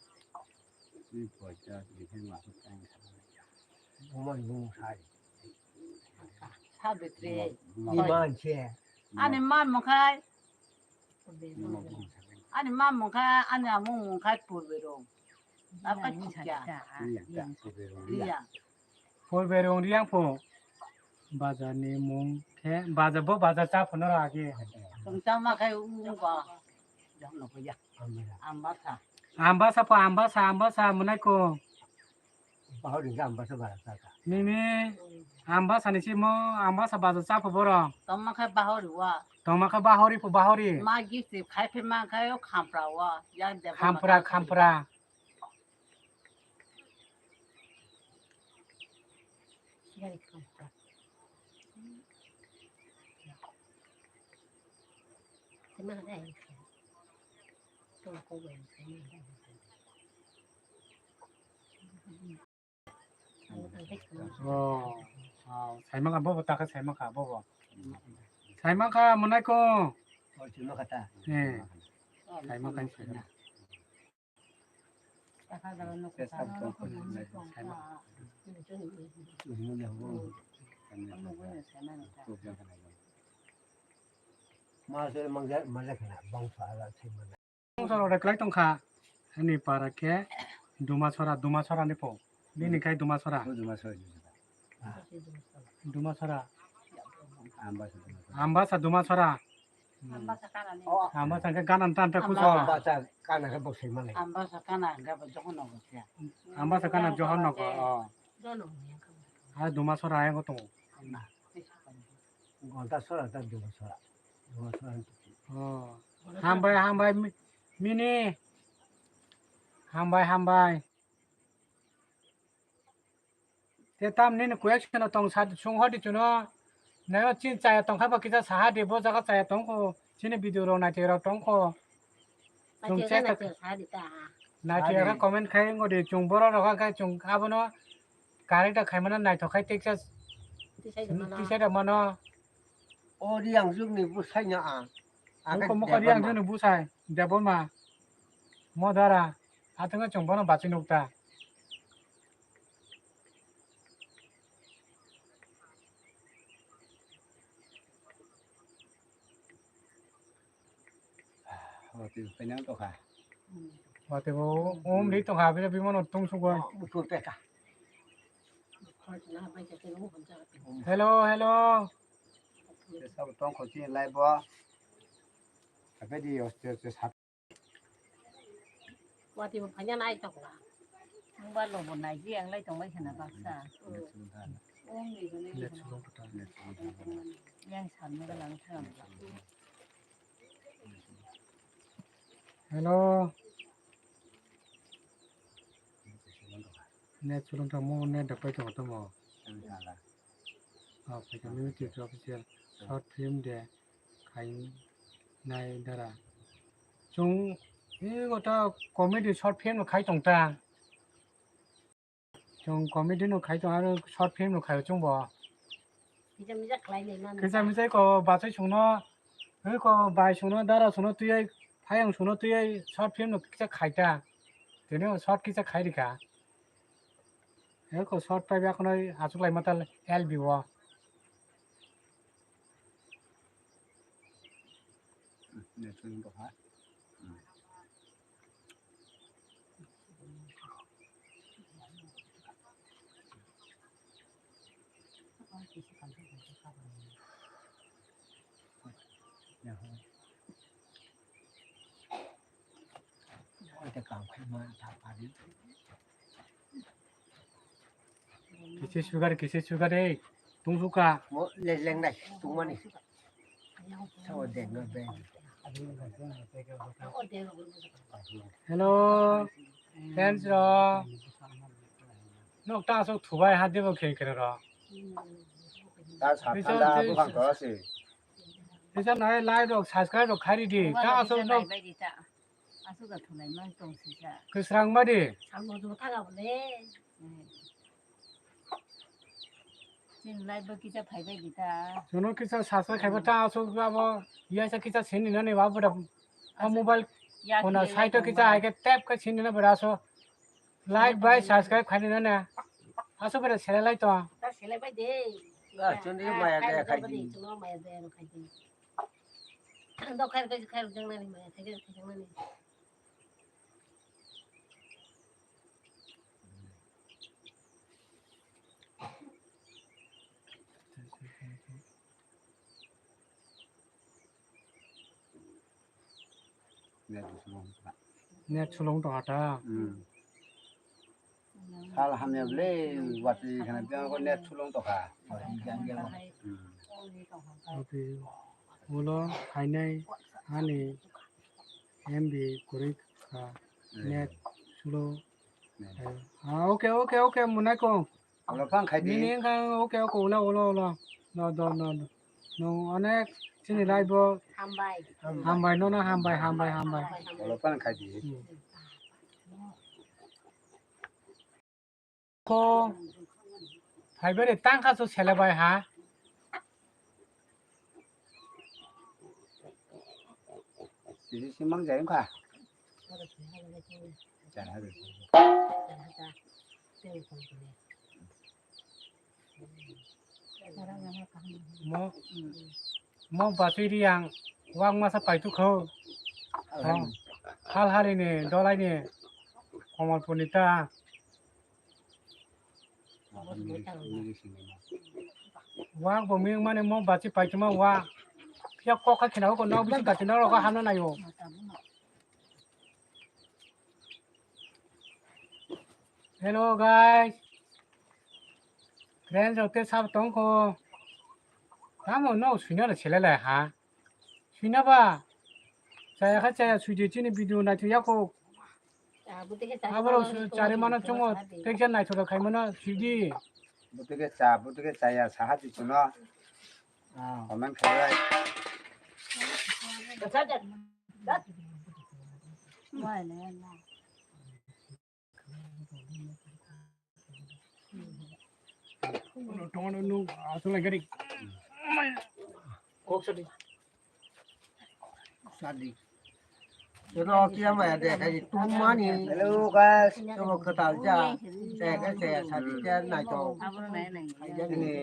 Bumani bumung sai. Sabitri. Iman se. Ani man mungkhai. Ani man mungkhai, ani amung mungkhai purbe rong. Apa chikya. Iya. Purbe rong riang pho. Bajar ni mung khe, bajar bo bajar cha phuno ro age. Tong chama khai u ba. Jang no ko ya. Ambasa. Ambasa pho, ambasa, ambasa mwnai ko. Bahori ga ambasa bara cha cha. Nini ambasa ni simo, ambasa bajar cha pho boro. Tongma khai bahori wa. Tongma kha bahori pho bahori. Ma gift khai phe ma khai o khampra wa. Ya de khampra, khampra. Oh, oh, saimaka bobo taka saimaka bobo. Saimaka mwnai ko. Oh, saimaka ta. Eh. Saimaka saimaka. Songsa rok klai tongkha. Ani para khe Dumasora, Dumasora ni po. Nini khai Dumasora. Dumasora. Ambasa Dumasora. Ambasa Dumasora. Ambasa khe ganan tan ta kuso. Ambasa kana khe bosai male. Ambasa kana ga ba Johor Nagar ya. Ambasa kana Johor Nagar. Oh. Ha Dumasora ayang ko tongo. Gonta sora ta Dumasora. Dumasora. Oh. Hambai, hambai, mi-, mini. Hambai, hambai. Te tam nini question no tong sa sung hodi chuno. Nayo chin chaya tong kha ba kisa saha de bo jaga chaya tong ko. Chini video ro naithok rok tong ko. Chung check ta. Naithok comment khai ngo de chung boro rok khai chung abono correct ta khai mano naithok khai teksa. Tisai da mano. O Riang jugni bwsai no ang. Moko moko Riang jugni bwsai Debbarma. Modara. Atwng chung bono bachi nukta. Wati painang tokha. Wati bo um ri tokha bini bimano tungsugoi. Mutu peka. Hello, hello. Sabo tongkho chini live bo. Abedi oste oste sat. Wati bo phanya nai tokla. Mobile lo bo nai ji ang lai tong bai khana baksa. Yang sanna lang thang. Hello. Net sulung tamo net dapai tong tamo. Oh, paikha mimi twi official short film de khai nai dara. Chung i gota comedy short film khai tong ta. Chung comedy no khai tong aro short film no khai chung bo. Kisa misa khlai nai man. Kisa misa ko bachai sungno, oi ko bai sungno, dara sungno twi ai, phayang sungno twi ai short film no kisa khai ta. Tini short kisa khai rikha. Oi ko short pai ba khonoi achuk lai mata L B o. Kisi sugar, kisi sugar, eh, tungsuka. Mo le leng nai, tungmani. Hello, fans rok. Nok ta asok thubai ha debo khe khe ro. Ta sa thanda bwkhang to se. Kisa nai like rok, subscribe rok khairi di. Ta asok nok. Aswk da thulai man tong sisa. Kwsrang madi. Samung tong thang abo le. Hmm. Chini live bo kisa phai bai di ta. Jono kisa subscribe khaiba ta aswk abo yaisa kisa sini nani ba bwda. A mobile ya phone kile site live kisa ma. Hai ke tap ka sini na bwda so. Like bai subscribe khaina nana. Aso bere sele lai to. Ta sele bai de. Ah, chwng ni maya daya khai di. Chwng maya daya khai di. Do khair khai khai jang nani maya khai khai jang nani. Net sulung tongkha. Net sulung tongkha ta. Hmm. Sal hamya ble, watwi khana biang ko net sulung tongkha. Hmm. Watwi ulo khainai ani M B kwrwi kha. Hmm. Net sulung. Hmm. Ah, okay, okay, okay, munai ko. Ulo phang khai di. Nini wngkha, okay, okay, ulo, ulo, ulo. No, no, no, no. No, onek chini live bo. Hambai. Hambai, no, no, hambai, hambai, hambai. Ulo phang khai di. Hmm. Ko, phai bere tangkha so sele bai ha. Sisi simang jai wngkha. Char hajar. Mo, mo bachwi riyang wak masa paituk kho. Hal hari ni dolai ni Komolpur ni ta. Wak bo ming mane mo bachi paituma wa. Pia kok kha khina ko nok bisi gati nok rok hamna nayo. Hello guys. Friends, jote sab tongko. Tamo no suina na chele lai ha. Suina ba. Chaya kha chaya suidi chini video naithu yako. Aboro su chari mano chungo, tekja naithok khai mano sidi. Butike cha, butike chaya, saha di chuno. Ah. Comment khai. Tongo no nuk aswk lai gari. Kok sadi. Sadi. Jono kiya maya de khai tumani. Hello guys. Jono kwtal ja. De khai de sadi ja nai to. Ini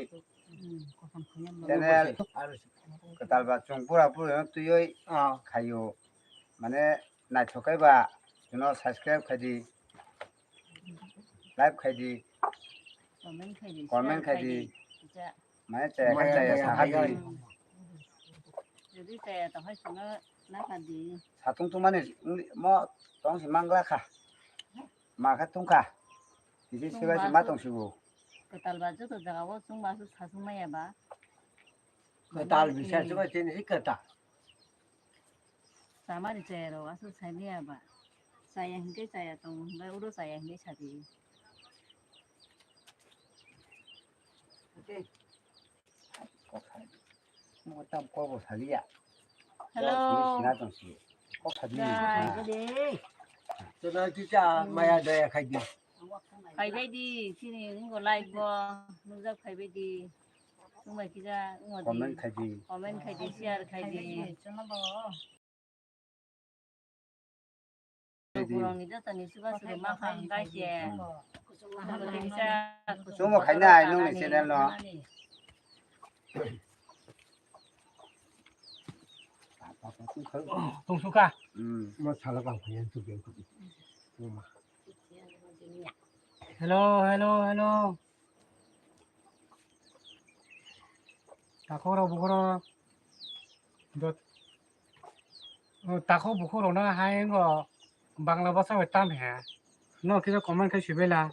channel kwtal ba chwng pura pura tuyoi khayo. Mane naithok khe ba jono subscribe khai di. Like khai di. Comment khai di. Comment khai di. Mane chaya khe chaya saha di. Jodi chaya to hai sino na kha di. Satung tung mani mo tong si mangla kha. Ma kha tung kha. Kisi sibai si ma tong si bo. Kwtal ba joto jaga o chwng ba su sa sung maya ba. Kwtal bisa chwng ba chini si kwtal. Chamani chaya rok aswk sai maya ba. Chaya hinkhe chaya tongo hinkhe uro chaya hinkhe sadi. Mo tam ko bo saliya. Hello. Sina tong si. Ko sadi. Chwng kisa maya daya khai di. Phaibai di, chini wngkha live bo, nukjak phaibai di. Wngbai kisa, wngma di. Comment khai di. Comment khai di, share khai di. Borokni jotoni chubachu rwma kha hwnkhe se. Chungo khaina ai nungni channel no. Tungsukha. Hmm. Mo salo kang phaiya chukya. Hello, hello, hello. Takhorok bukhorok. Dot. O takhok bukhorokno hai wngkha Bangla bwsa bai tam he. No kisa comment khai sibela.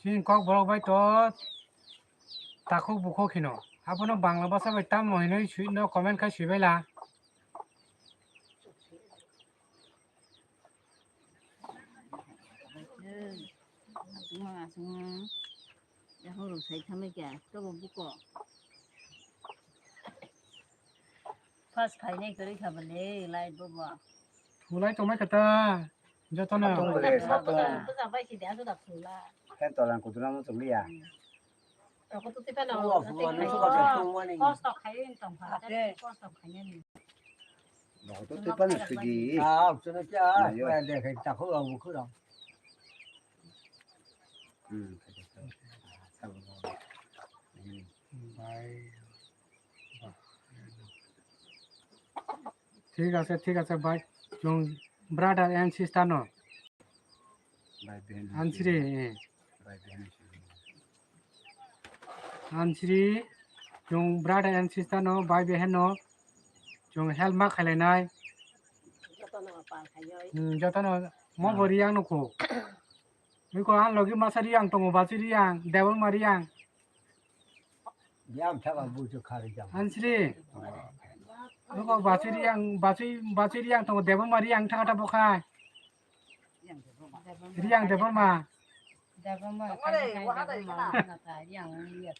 Chini kok borok bai to takhuk bukhuk hino. Abono Bangla bwsa bai tamo hinwi swi-, no comment khai swibaila. Aswk ma aswk ma. Yakhung rok sai thamai kya, tobo buko. First phainai kwrwi kha bwle, light bo bo. Thulai tongmai kha ta, jotono. Satung bwle, satung. Bwsa bai si de, aswk da thula. Khe tolang kutung ma chwng liya. Roko tu tipa na. Kosto khai tong pha, kosto khai ni. Nogo to tei pano sudi. Ah, chuna kya? Ayo. Kaya de khai takho ang bukhu rang. Hmm. Hmm. Bye. Thik ase, thik ase, bye. Chwng brother and sister no. Bhai behen Ansri, eh. Bhai behen. Ansri, chwng brother and sister no, bhai behen no, chwng help ma khailai nai. Hmm, joto no, mo bo Riyang no kho. Iko ang logi masa Riyang tongo, basi Riyang, Debbarma Riyang. Biyam thaka bujo khari jam. Ansri. Iko basi Riyang, basi, basi Riyang tongo, Debbarma Riyang thaka ta bokhai. Riyang Debbarma. Debbarma, Debbarma, Riyang, Riyang.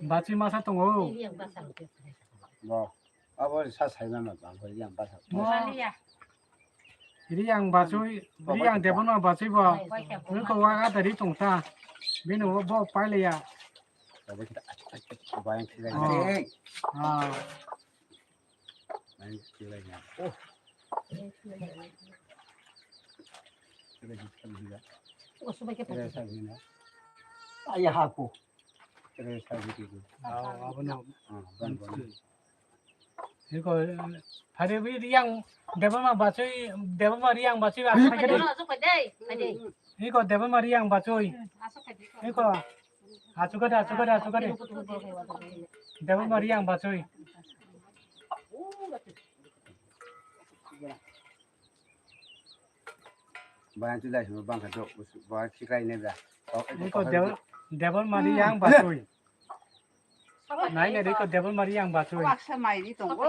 Bachwi masa tongo. Bo, abo sa saimano bang, bo yang basa. Bo, Riyang bachwi, Riyang Debbarma bachwi bo. Riko waga dari tongta. Bini bo, bo pailaya. Abo kita, abo yang kita. Oh. Ah. Aya haku. Iko, phari bi Riyang, Debbarma bachwi, Debbarma Riyang bachwi, asuk phai de. Iko Debbarma Riyang bachwi. Iko. Achukade, achukade, achukade. Debbarma Riyang bachwi. Bayang tu lai sima bangkha dok, bayang khiklai ne ba. Iko Debbarma Riyang bachwi. Nai ne iko Debbarma Riyang bachwi. Waksa mai ri tongo.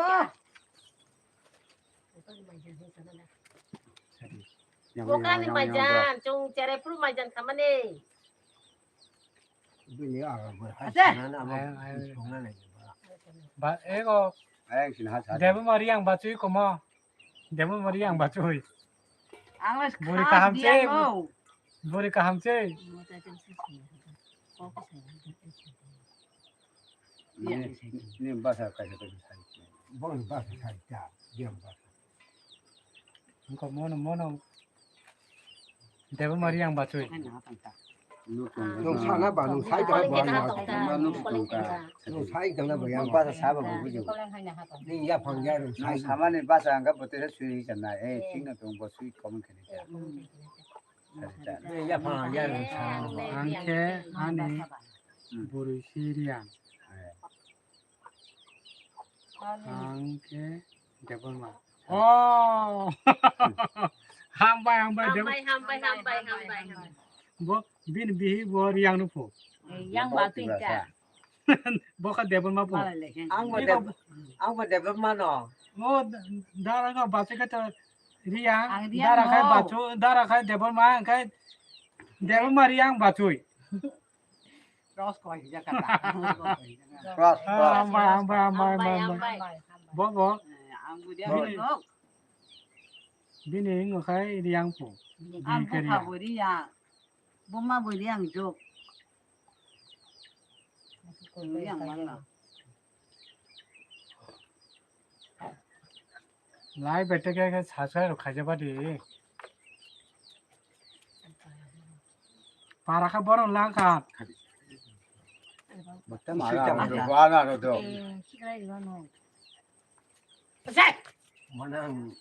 Bokani maijan, chwng cherai phuru maijan khamani. Bini aga bar hai Ate. Sana na abo Ayang, ayang. Songna nai ba. Ba, ego. Ayang sini ha sa. Debbarma Riyang bachwi komo. Debbarma Riyang bachwi. Ang les Buri khas kaham dia se. Mo. Buri kaham se. Ni, ni basa kaisa kaisa sai. Bon basa sai ta, dia basa. Engko mono, mono. Debbarma Riyang bachwi. Nung sana ba, nung sai da ba, nung sai da ba, yang basa saba ba bujo. Ni ya phang ya, nung sai. Samani basa angka botere sui sana, eh, sing na tong bo sui comment kene ja. Ni ya phang ya, nung sai. Angke ani burui si Riyang. Ang khe Debbarma. Oh. Hambai, hambai, Deb- Hambai, hambai, hambai, hambai, hambai. Bo, bini bihi bo Riyang no pho. Yang ba tu ka. Bo kha Debbarma pho. Ang bo Deb-, ang bo Debbarma no. Oh, dara kha bachai kha to Riyang, ang Riyang dara khai no. Bachu, dara khai Debbarma, ang khai Debbarma Riyang bachwi. Cross ko hija kata. Cross, cross. Hambai, hambai, hambai, hambai. Bo, bo. Eh, ang budia Bo. Bini, bini ngo khai Riyang pho. Ang bo kha bo Riyang. Bo ma bo Riyang jok. Riyang mana. Lai bete ke, ke subscribe khaijaba di. Para kha borok lang kha. Bete mara ro do, bana ro do. Manang.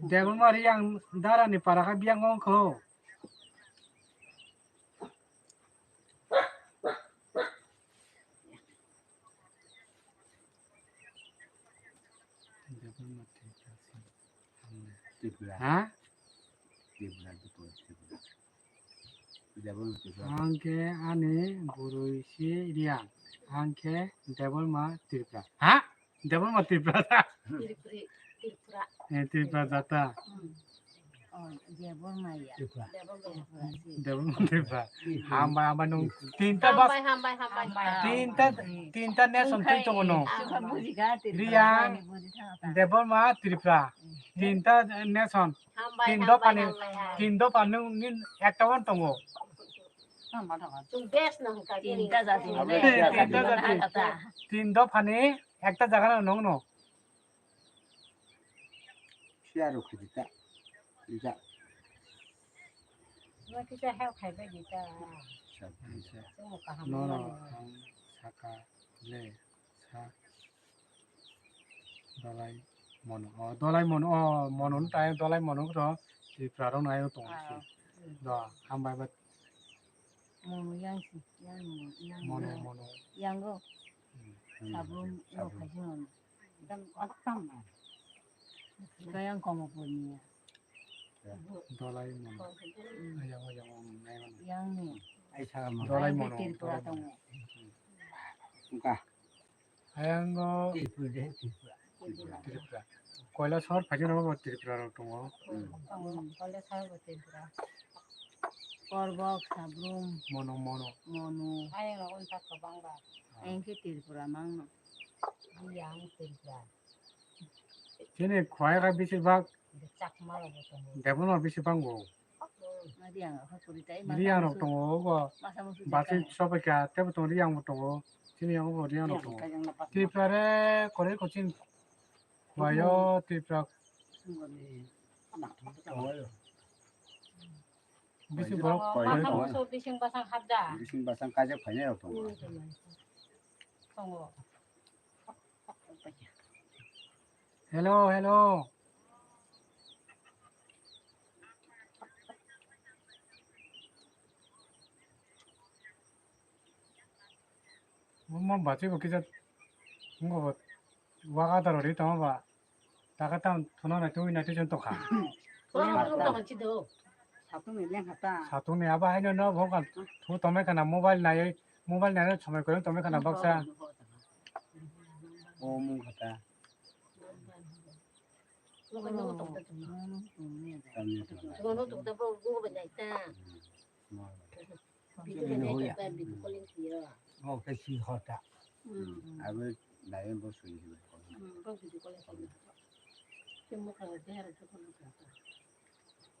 Debbarma Riyang dara ni para kha biyang ong kho. Tripura. Ha? Tripura, Tripura, Tripura. Debbarma Tripura. Ang khe ani burui si Riyang. Ang khe Debbarma Tripura. Ha? Debbarma Tripura ta? Tripuri, Tripura. Eh, Tripura jata. Hmm. Oh, Debbarma ya. Tripura. Debbarma Tripura. Debbarma Tripura. Hambai, hambai nung tinta bas. Hambai, hambai, hambai. Tinta, tinta nation twi tongo no. Ang buji ga Tripura. Riyang, buji thang ta. Debbarma Tripura. Hmm. Tinta nation. Hambai, tin do hambai, pani, hambai, hambai. Tin do pani nung nin ekta wan tongo. Chwng best no hwnkha khe. Tinta jati ni Abo le. Tinta jati. Tin dophani ekta jaga no nung no. Siya rok khaji ta. Ija. Nokisa help khai bai di ta. Sab. Chwng kaham No, no, mano. Ang saka le sa. Dolai mono. Oh, dolai mono. Oh, mono no tai dolai mono to Tripura rok no ayo tong si. Ah. Do, hambai ba. Mono yang si, yang mono, yang Mono, mono. Mono. Yang go. Hmm. Sabun, Sabun. Yang kaisa mono. Dan otak tam na. Kaya yang komo pun ya. Dolai mono. Hmm. Yang, yang, yang, yang. Yang ni. Ai sa mono. Dolai Yang mono. Tripura Dolai tong. Mono. Engka. Ayang go Tripura, Tripura. Tripura. Koila sor phaikhe no bo Tripura rok tongo. Tongo, koila sor bo Tripura. Korbok, Sabrum. Mono, mono. Monu. Ayang rok wngkha kwbangba. Ah. Ayang khe Tripura mangno. Biyang Tripura. Chini khwaya kha besibak Chakma rok bo tongo. Debono bisi bango. Riyang rok kha kuri tai, Riyang rok tongo, obo masa musu basi jaga. Sobaikha, tebo tongo, Riyang bo tongo. Chini yang bo Riyang rok tongo. Tripura re, kore kochin. Khwayo, Tripura. Bisi borok Masa musu bising basang habda. Bising basang kaijak phainai rok tongo. Tongo. Hello, hello. Mo bachwi bo kisa ngo bo waga daro ri tong ba. Taka tam thuna na tui na tui jon tokha. Satung ni leng hata. Satung ni aba haino no bongkal thu tomai kana mobile nai, mobile nai somai koyong tomai kana baksa. O mung hata. Tamni tokha. Video ni hoya. Video calling siya. Mo khe si hota. Abo nai bo sui si. Bo video calling siya. Temo ka de har to kono ka.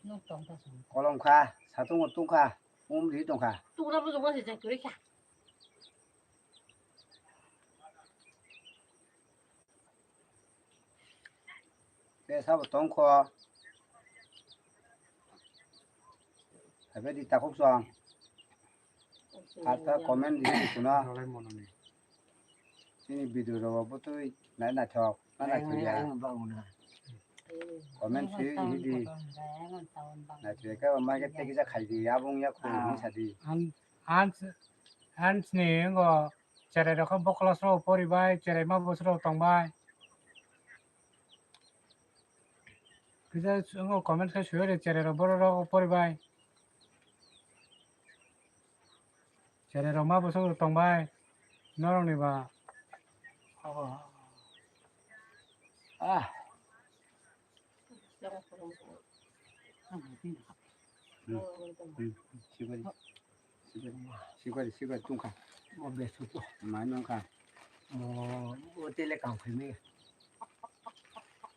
Nok tong ta song. Kolom kha, satung o tung kha, um ri tong kha. Tung ra bo jong si jai kuri kha. Te sabo tongkho. Habe di takhuk song. Kata comment di kuno. Nolai mono ni. Chini video ro butui nai naithok, na naithok ya. Comment si hi di. Naithok ya ka ma ke te kisa khai di, abung ya khu ni sa di. An, an, an sini ngo. Cherai rok khe bokoloso poribai, cherai ma bosoro tongbai. Kisa chwng comment khe suyari cherai rok borok rok poribai. Cherai rok ma bosoro tongbai. Norok ni ba. Ah. Hmm. Hmm. Sikori. Sikori, sikori, sikori, tungkha. Mo besu to. Mai nungkha. Mo, mo tele kam khai me.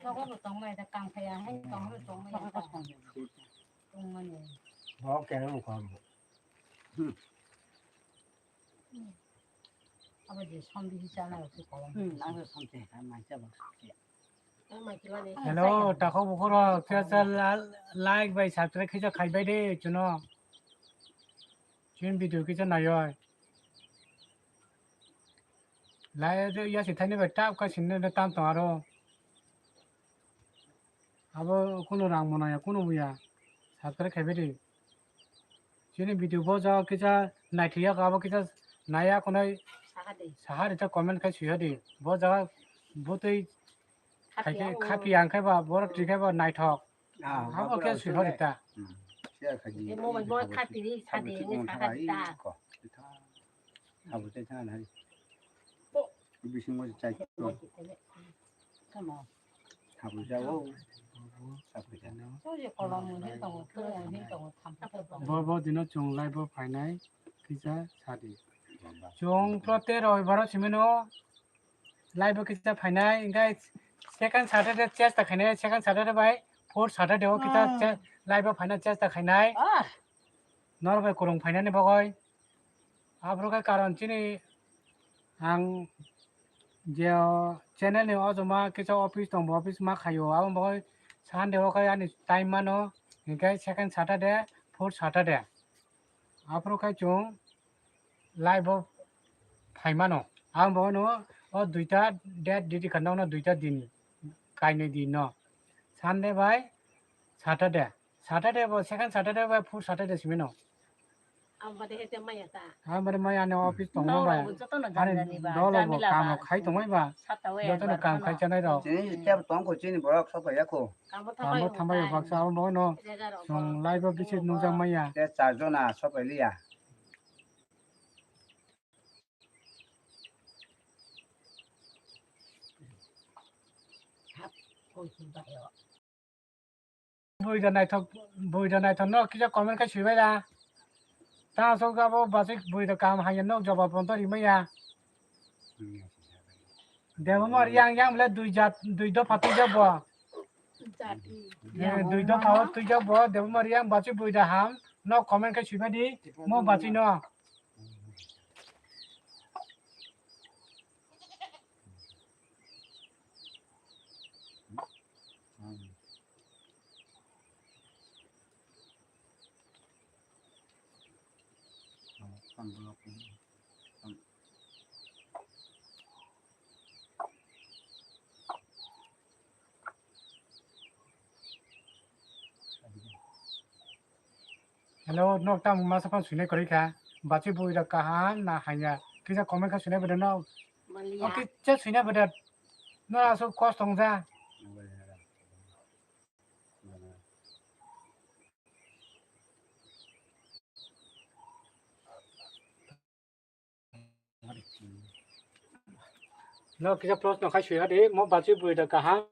Nogo bo tong mai da kam khai ya, hai tong mai tong mai da. Tong mani. Bo kere mo kam. Hmm. Abo je som bisi chana rok se kolom. Hmm, ang som te ha mai cha ba. Hello, takhuk bukhuk rok, kisa like bai subscribe kisa khai bai de chuno. Chini video kisa naioi. Like ya si thani bai tap ka sinne de tam tong aro. Abo kuno rang mwnaya kuno buya. Subscribe khai bai de. Chini video bo jaga kisa naithok ya abo kisa naya kunai saha de. Saha de comment khai suya de. Bo jaga butui khai khe khapi ang khai ba borok twi khai ba naithok. Ah, abo khe sui hori ta. Hmm. Siya khaji. Mo mo khati ri khati ni saha de ta. Abo te thana hari. Bising mo chai. Tamo. Habu jago. Sabu jago. Bo, bo dino chwng live o phainai kisa sadi. Chwng prote roibaro simino live o kisa phainai, engkai second Saturday chesta khainai, second Saturday bai fourth Saturday o kisa che-, live o phainai chesta khainai. Norok bai kwrwng phainani bagwi. Aphuru khe karon chini ang je channel ni o joma kisa office tong bo, office ma khaio, abo bagwi Sunday o khe ani time mano, hinkhe second Saturday, fourth Saturday. Aphuru khe chwng live o phai mano. Ang bo no o duita date didi kha nokno duita din kainwi di no. Sunday bai Saturday. Saturday bo second Saturday bai fourth Saturday simi no. Ang bade hete maya ta. Ang bade maya ani office tong bai. Ani dolo bo kam rok khai tong bai ba. Joto no kam khai chanai rok. Chini tebo tong kho chini borok sok ya kho. Kamo thambai baksa abo bo no. Chwng live o bisi nukjak maya. Te char jona sok liya. Buida naithok, buida naithok no kisa comment khe swibai da. Ta sok abo bachwi buida kam hanya no jawab on to rimaya. Debamari yang yang le dui jat, dui dopha twijak bo. Eh, dui dopha o twijak bo, Debamari yang bachwi buida ham no comment khe swibai di, mo bachwi no. Hello, nok tam masa phone sune kori kha. Bachi bui da kaham na hanya. Kisa comment kha sune bede no. Maliya. Oke, cha sune bede. No aso kos tong ja. No kisa proshno khai sui hadi, mo bachi bui da kaham.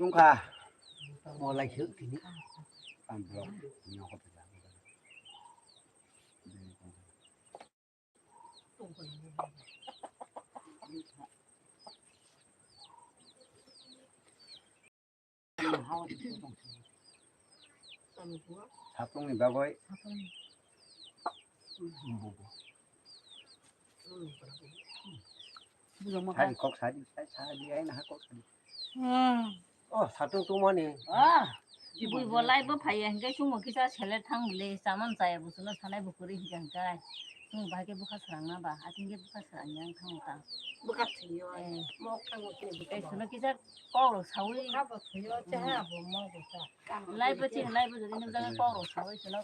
Tungkha. Mo lai suk tini. Kam blok. Satung ni bagwi. Sadi kok sadi, sadi, sadi, ai na kok sadi. Oh, satung tungmani. Ah, bui bo lai bo phai ya, hingke chwngbo kisa sele thang le, chaman chaya bo chwngno sanai bo kwrwi hingka hingka. Chwng bahai khe bwkha swrangna ba, ating khe bwkha swrangya wng thang ta. Bwkha thwiyo, eh. Mok thango khe bwkha. Eh, chwngno kisa kok rok sawi. Bwkha bo thwiyo, cheha bo mok bo ta. Lai bo chini, lai bo jodi nung jagwi kok rok sawi chwngno.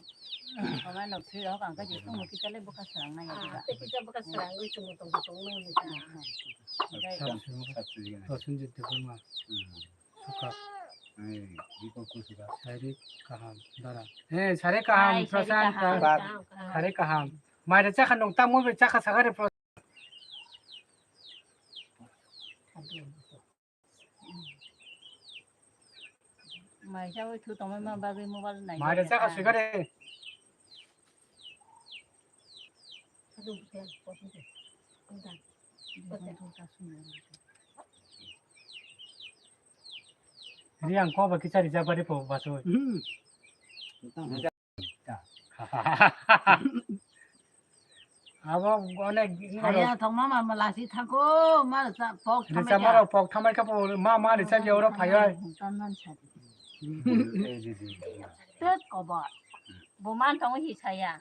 Amai nok thwi rok ang khe chwngno kisa le bwkha swrangna ya. Ah, tei kisa bwkha swrangwi chwngno tong tong nang ni ta. Hmm, hmm. Hingke Prosenjit Debbarma. Hmm. Sukha. Sari kaham, dara. Eh, sari kaham, Prashant. Sari kaham. Mai da chakha nung tamo be chakha sagare Prashant. Mai sa thu tongma bagwi mobile nai. Mai da chakha sagare. Riang ko ba kichari jabari po baso. Hmm. Abo onek. Haya thongma ma malasi thangko, ma sa pok thamai. Risa maro pok thamai ka po, ma, ma risa je oro phayai. Tet kobo. Bo man tongo hi saya.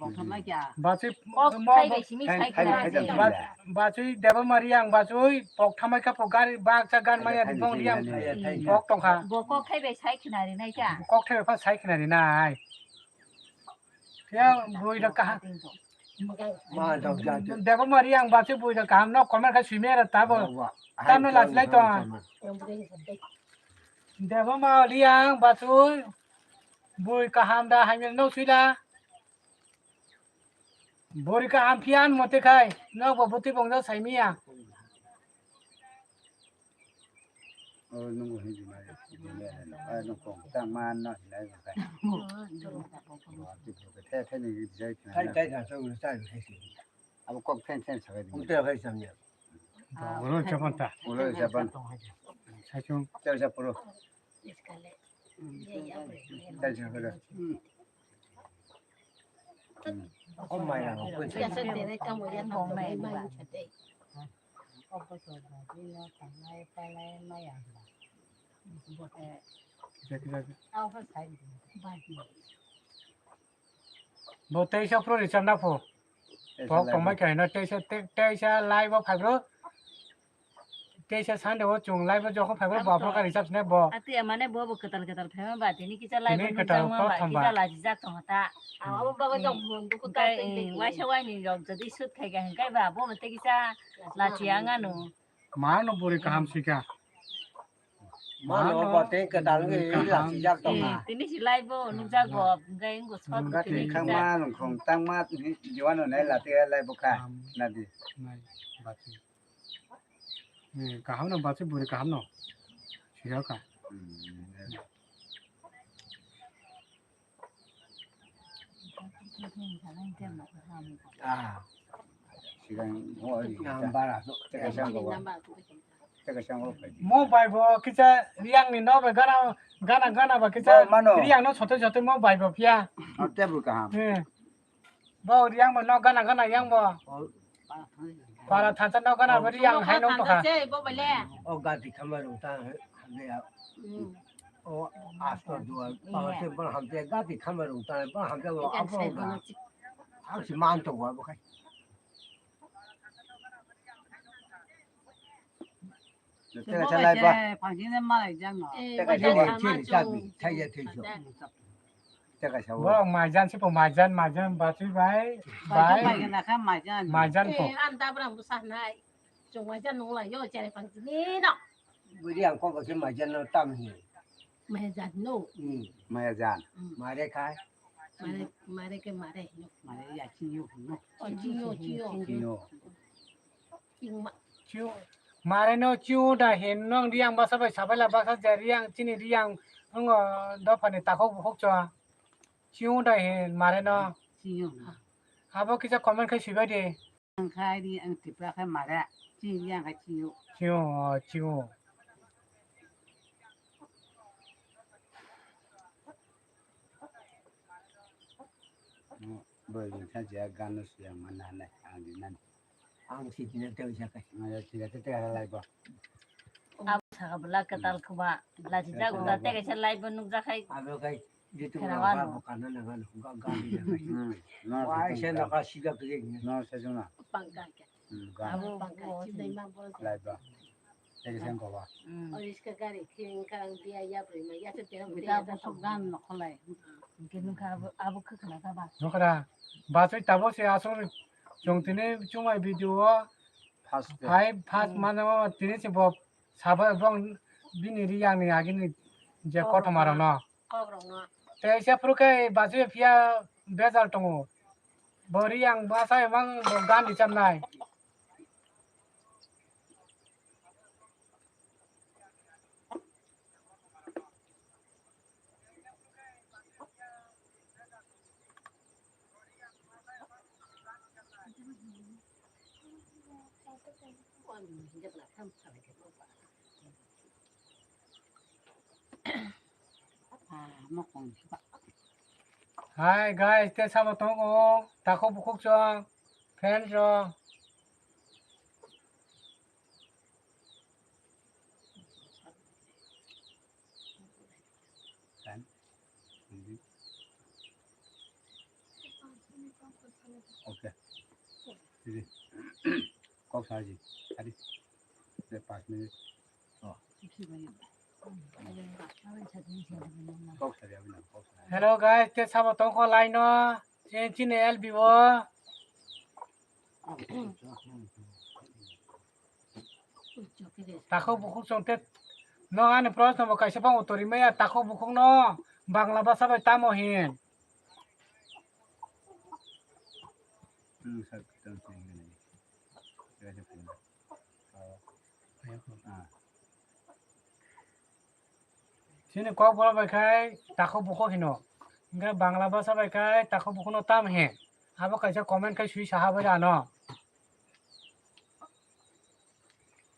Kok thamai kya? Bachwi kok mo, thai mo, bai simi thai, sai thai, khna thai, je. Thai, thai. Ba-, bachwi Debamari ang bachwi kok thamai kha po gari baksa gan maya thai, bong thai, riang thai, thai, thai. Kok tongkha. Bo kok thai bai sai khna ri nai kya? Kok thai bai pha sai khna ri nai. Ya bui da kaha. Ma dok ja. Debamari ang bachwi bui da kaham no comment kha simi ra tabo. Wa, wa. Tamo hai, lach lai to. Hai, hai. Debamari ang bachwi bui kaham da hamya no sui da. Bori ka amphian mote khai, nok bo boti bongjo saimiya. O nungo hindi mai, hindi mai, ai nung kong tang man no hindi mai kai. Wa ti ko ke the the ni jai khna. Kai kai da so sai sai. Abo kok then then sabai. Kok the khai samya. Ulo japan ta. Ulo japan. Saichung. Chao japuro. Chao japuro. Oh my God. Bo teisa pro richard na pho. Teisa Bok live tongmai bo. Kaino teisa te-, teisa live o phai bro. Teisa Sunday o chung live o jokhon phai bro, bo phro ka richard ne bo. Ati mane bo bo ketal ketal phai ma ba tini kisa live tini o ketal nukjak ma ba, prothom ba. Kisa laji jak tong ta. Abo baba jong mun duku ta. Waisa waini rok jodi shoot khai ga hingkai ba bo mate kisa lachi angano. Mano buri kaham sika. Mano. Mano ba tei kwtal wngwi kaham. Lachijak tongkha. Eh, tini si live bo nukjago, hwnkhe wngkha short wngkha tini tini khangma nungkhung tangma tini jiwano nai lati live bo kha. Kaham. Nadi. Nai, bati. Eh, kaham no bati buri kaham no. Siyaka. Hmm. Ah. Sigang, oh, number ah, teka siang ko. Teka siang ko. Mo bai bo kisa riang ni no be gana, gana, gana ba kisa. Bo mano. Riang no sote sote mo bai bo pia. Ah, te bu kaham. Eh. Bo riang bo no gana gana yang bo. Oh. Para thansa no gana bo riang hai no to kha. Oh, gati khamar rung ta, hamde ya. Hmm. Oh, astor dua, iya. Pawase bang hamde gati khamar rung ta, bang hamde bo abo ga. Ang si man to wa bo kai. Teka chalai ba. Pangsi ne malai jang no. Teka chalai. Chili chabi, thaiya thaiso. Teka chawo. Bo maijan si po maijan, maijan bachui bai. Bai. Maijan po. Eh, an dabra bu sahnai. Chungwai jan nung lai yo, chere pang tini no. Buri ang kok se majan no tam hi. Maya jan no. Hmm. Maya jan. Hmm. Mare khai. Mare, mare ke mare no. Mare ya chinyo no. Oh, chinyo, chinyo. Chinyo. Chingma. Chiu. Mare no chiu da hin nong riang basa bai sabai la basa ja riang chini riang ngo dophani takhok bukhok cho. Chiu da hin mare no. Chinyo no. Abo kisa comment khai sibai di. Ang khai di, ang Tripura khai mare, chini yang khai chio. Chio, chio. Boi ni kha je gan no siyang man na nai, ang di nan. Ang si di na tei sa kai. Ang ya tei tei lai ba. Abo saka bwla kwtal kwma. Lachi jago ta tei kaisa live o nukjak khai. Abo khai YouTube rang ba bo kana na gan ga ga di na khai. Hmm. No, wai se no ka sida kri ni. No, se jona. Pangka ke. Hmm, ga. Abo pangka chidai ma bo. Live ba. Tei kaisa ko ba. Hmm. Oriska gari khing kang dia ya bri ma ya se te. Bita bo sok gan no kholai. Ke nukha abo, abo khakna ka ba. Nokra. Ba soi tabo se asor chong tini chumai video o. First day. Hai first mano tini se bo sabo bong bini riyang ni agini je kothoma rok no. Kok rok no. Tei se phuru khe baji phiya bejal tongo. Bo riyang basa emang bo gan di chamnai. Hai guys, te sabo tongo, takhuk bukhuk chwng, fans rok. Okay. Kok saji. Tadi. Pas minit. Oh. Kok saji, abin kok saji. Hello guys, te sabo tongkho line o. Chini L B o. Takhuk bukhuk chwng te no ani proshno bo kaisa phang uttor rimaya, takhuk bukhuk no Bangla bhasha bai tamo hin? Hmm, sir, don't say anything. Sir, just, uh, ah. Chini kokborok bai khai takhuk bukhuk hino. Hingkhe Bangla bhasha bai khai takhuk bukhuk no tam he. Abo kaisa comment khai sui saha bai ano.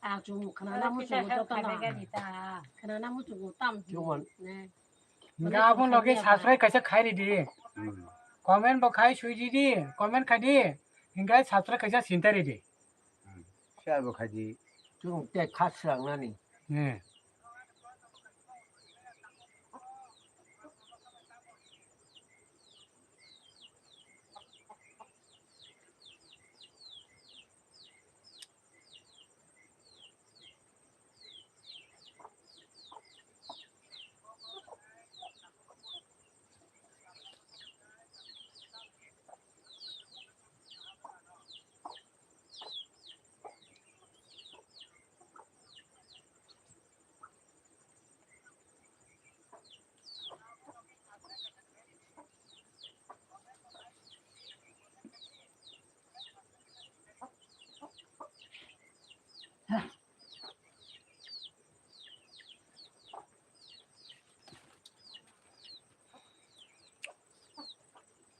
Ah, chwng khwnana muchungo jotono. Khwnana muchungo tam. Chwng. Ne. Hingke aboni loge subscribe kaisa khai ridi. Hmm. Comment bo khai sui ridi, comment khai di. Hingke subscribe kaisa sinta ridi. Hmm. Share bo khai di. Chwng te kha srangnani. Hmm.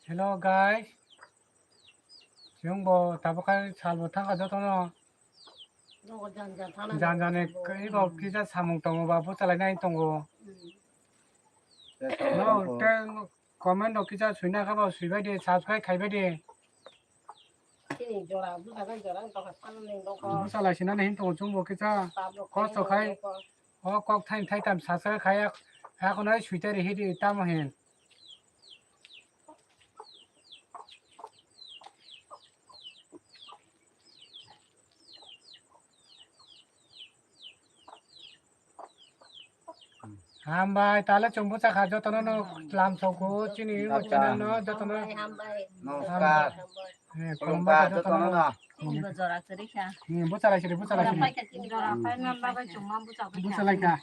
Hello guys, chwng bo tabuk khe sal bo thangkha jotono. Nogo jan jan thana jan jan ni nogo. Ebo kisa samung tongo ba bwchalai nai tongo. Hmm. No, tei comment rok kisa suina khe bo suibai di, subscribe khaibai di. Chini jora bwsa bai jora wng tongkha, sano neng dongkha. Bwchalai sinani hin tongo chwng bo kisa. Tabuk kosto khai. O kok thaini thaitam sasa khai, akonai suitari hidi tamo hin. Hambai, tale chwng bwsa kha jotono no lam soko chini YouTube channel no jotono. Hambai, hambai. Namaskar. Hambai. Eh, khulumkha, khulumkha jotono no. Chini bo jora kwrwi kha. Hmm, bwchalai siri, bwchalai siri. Jora paina bagwi chwngma bwchalai kha. Bwchalai kha.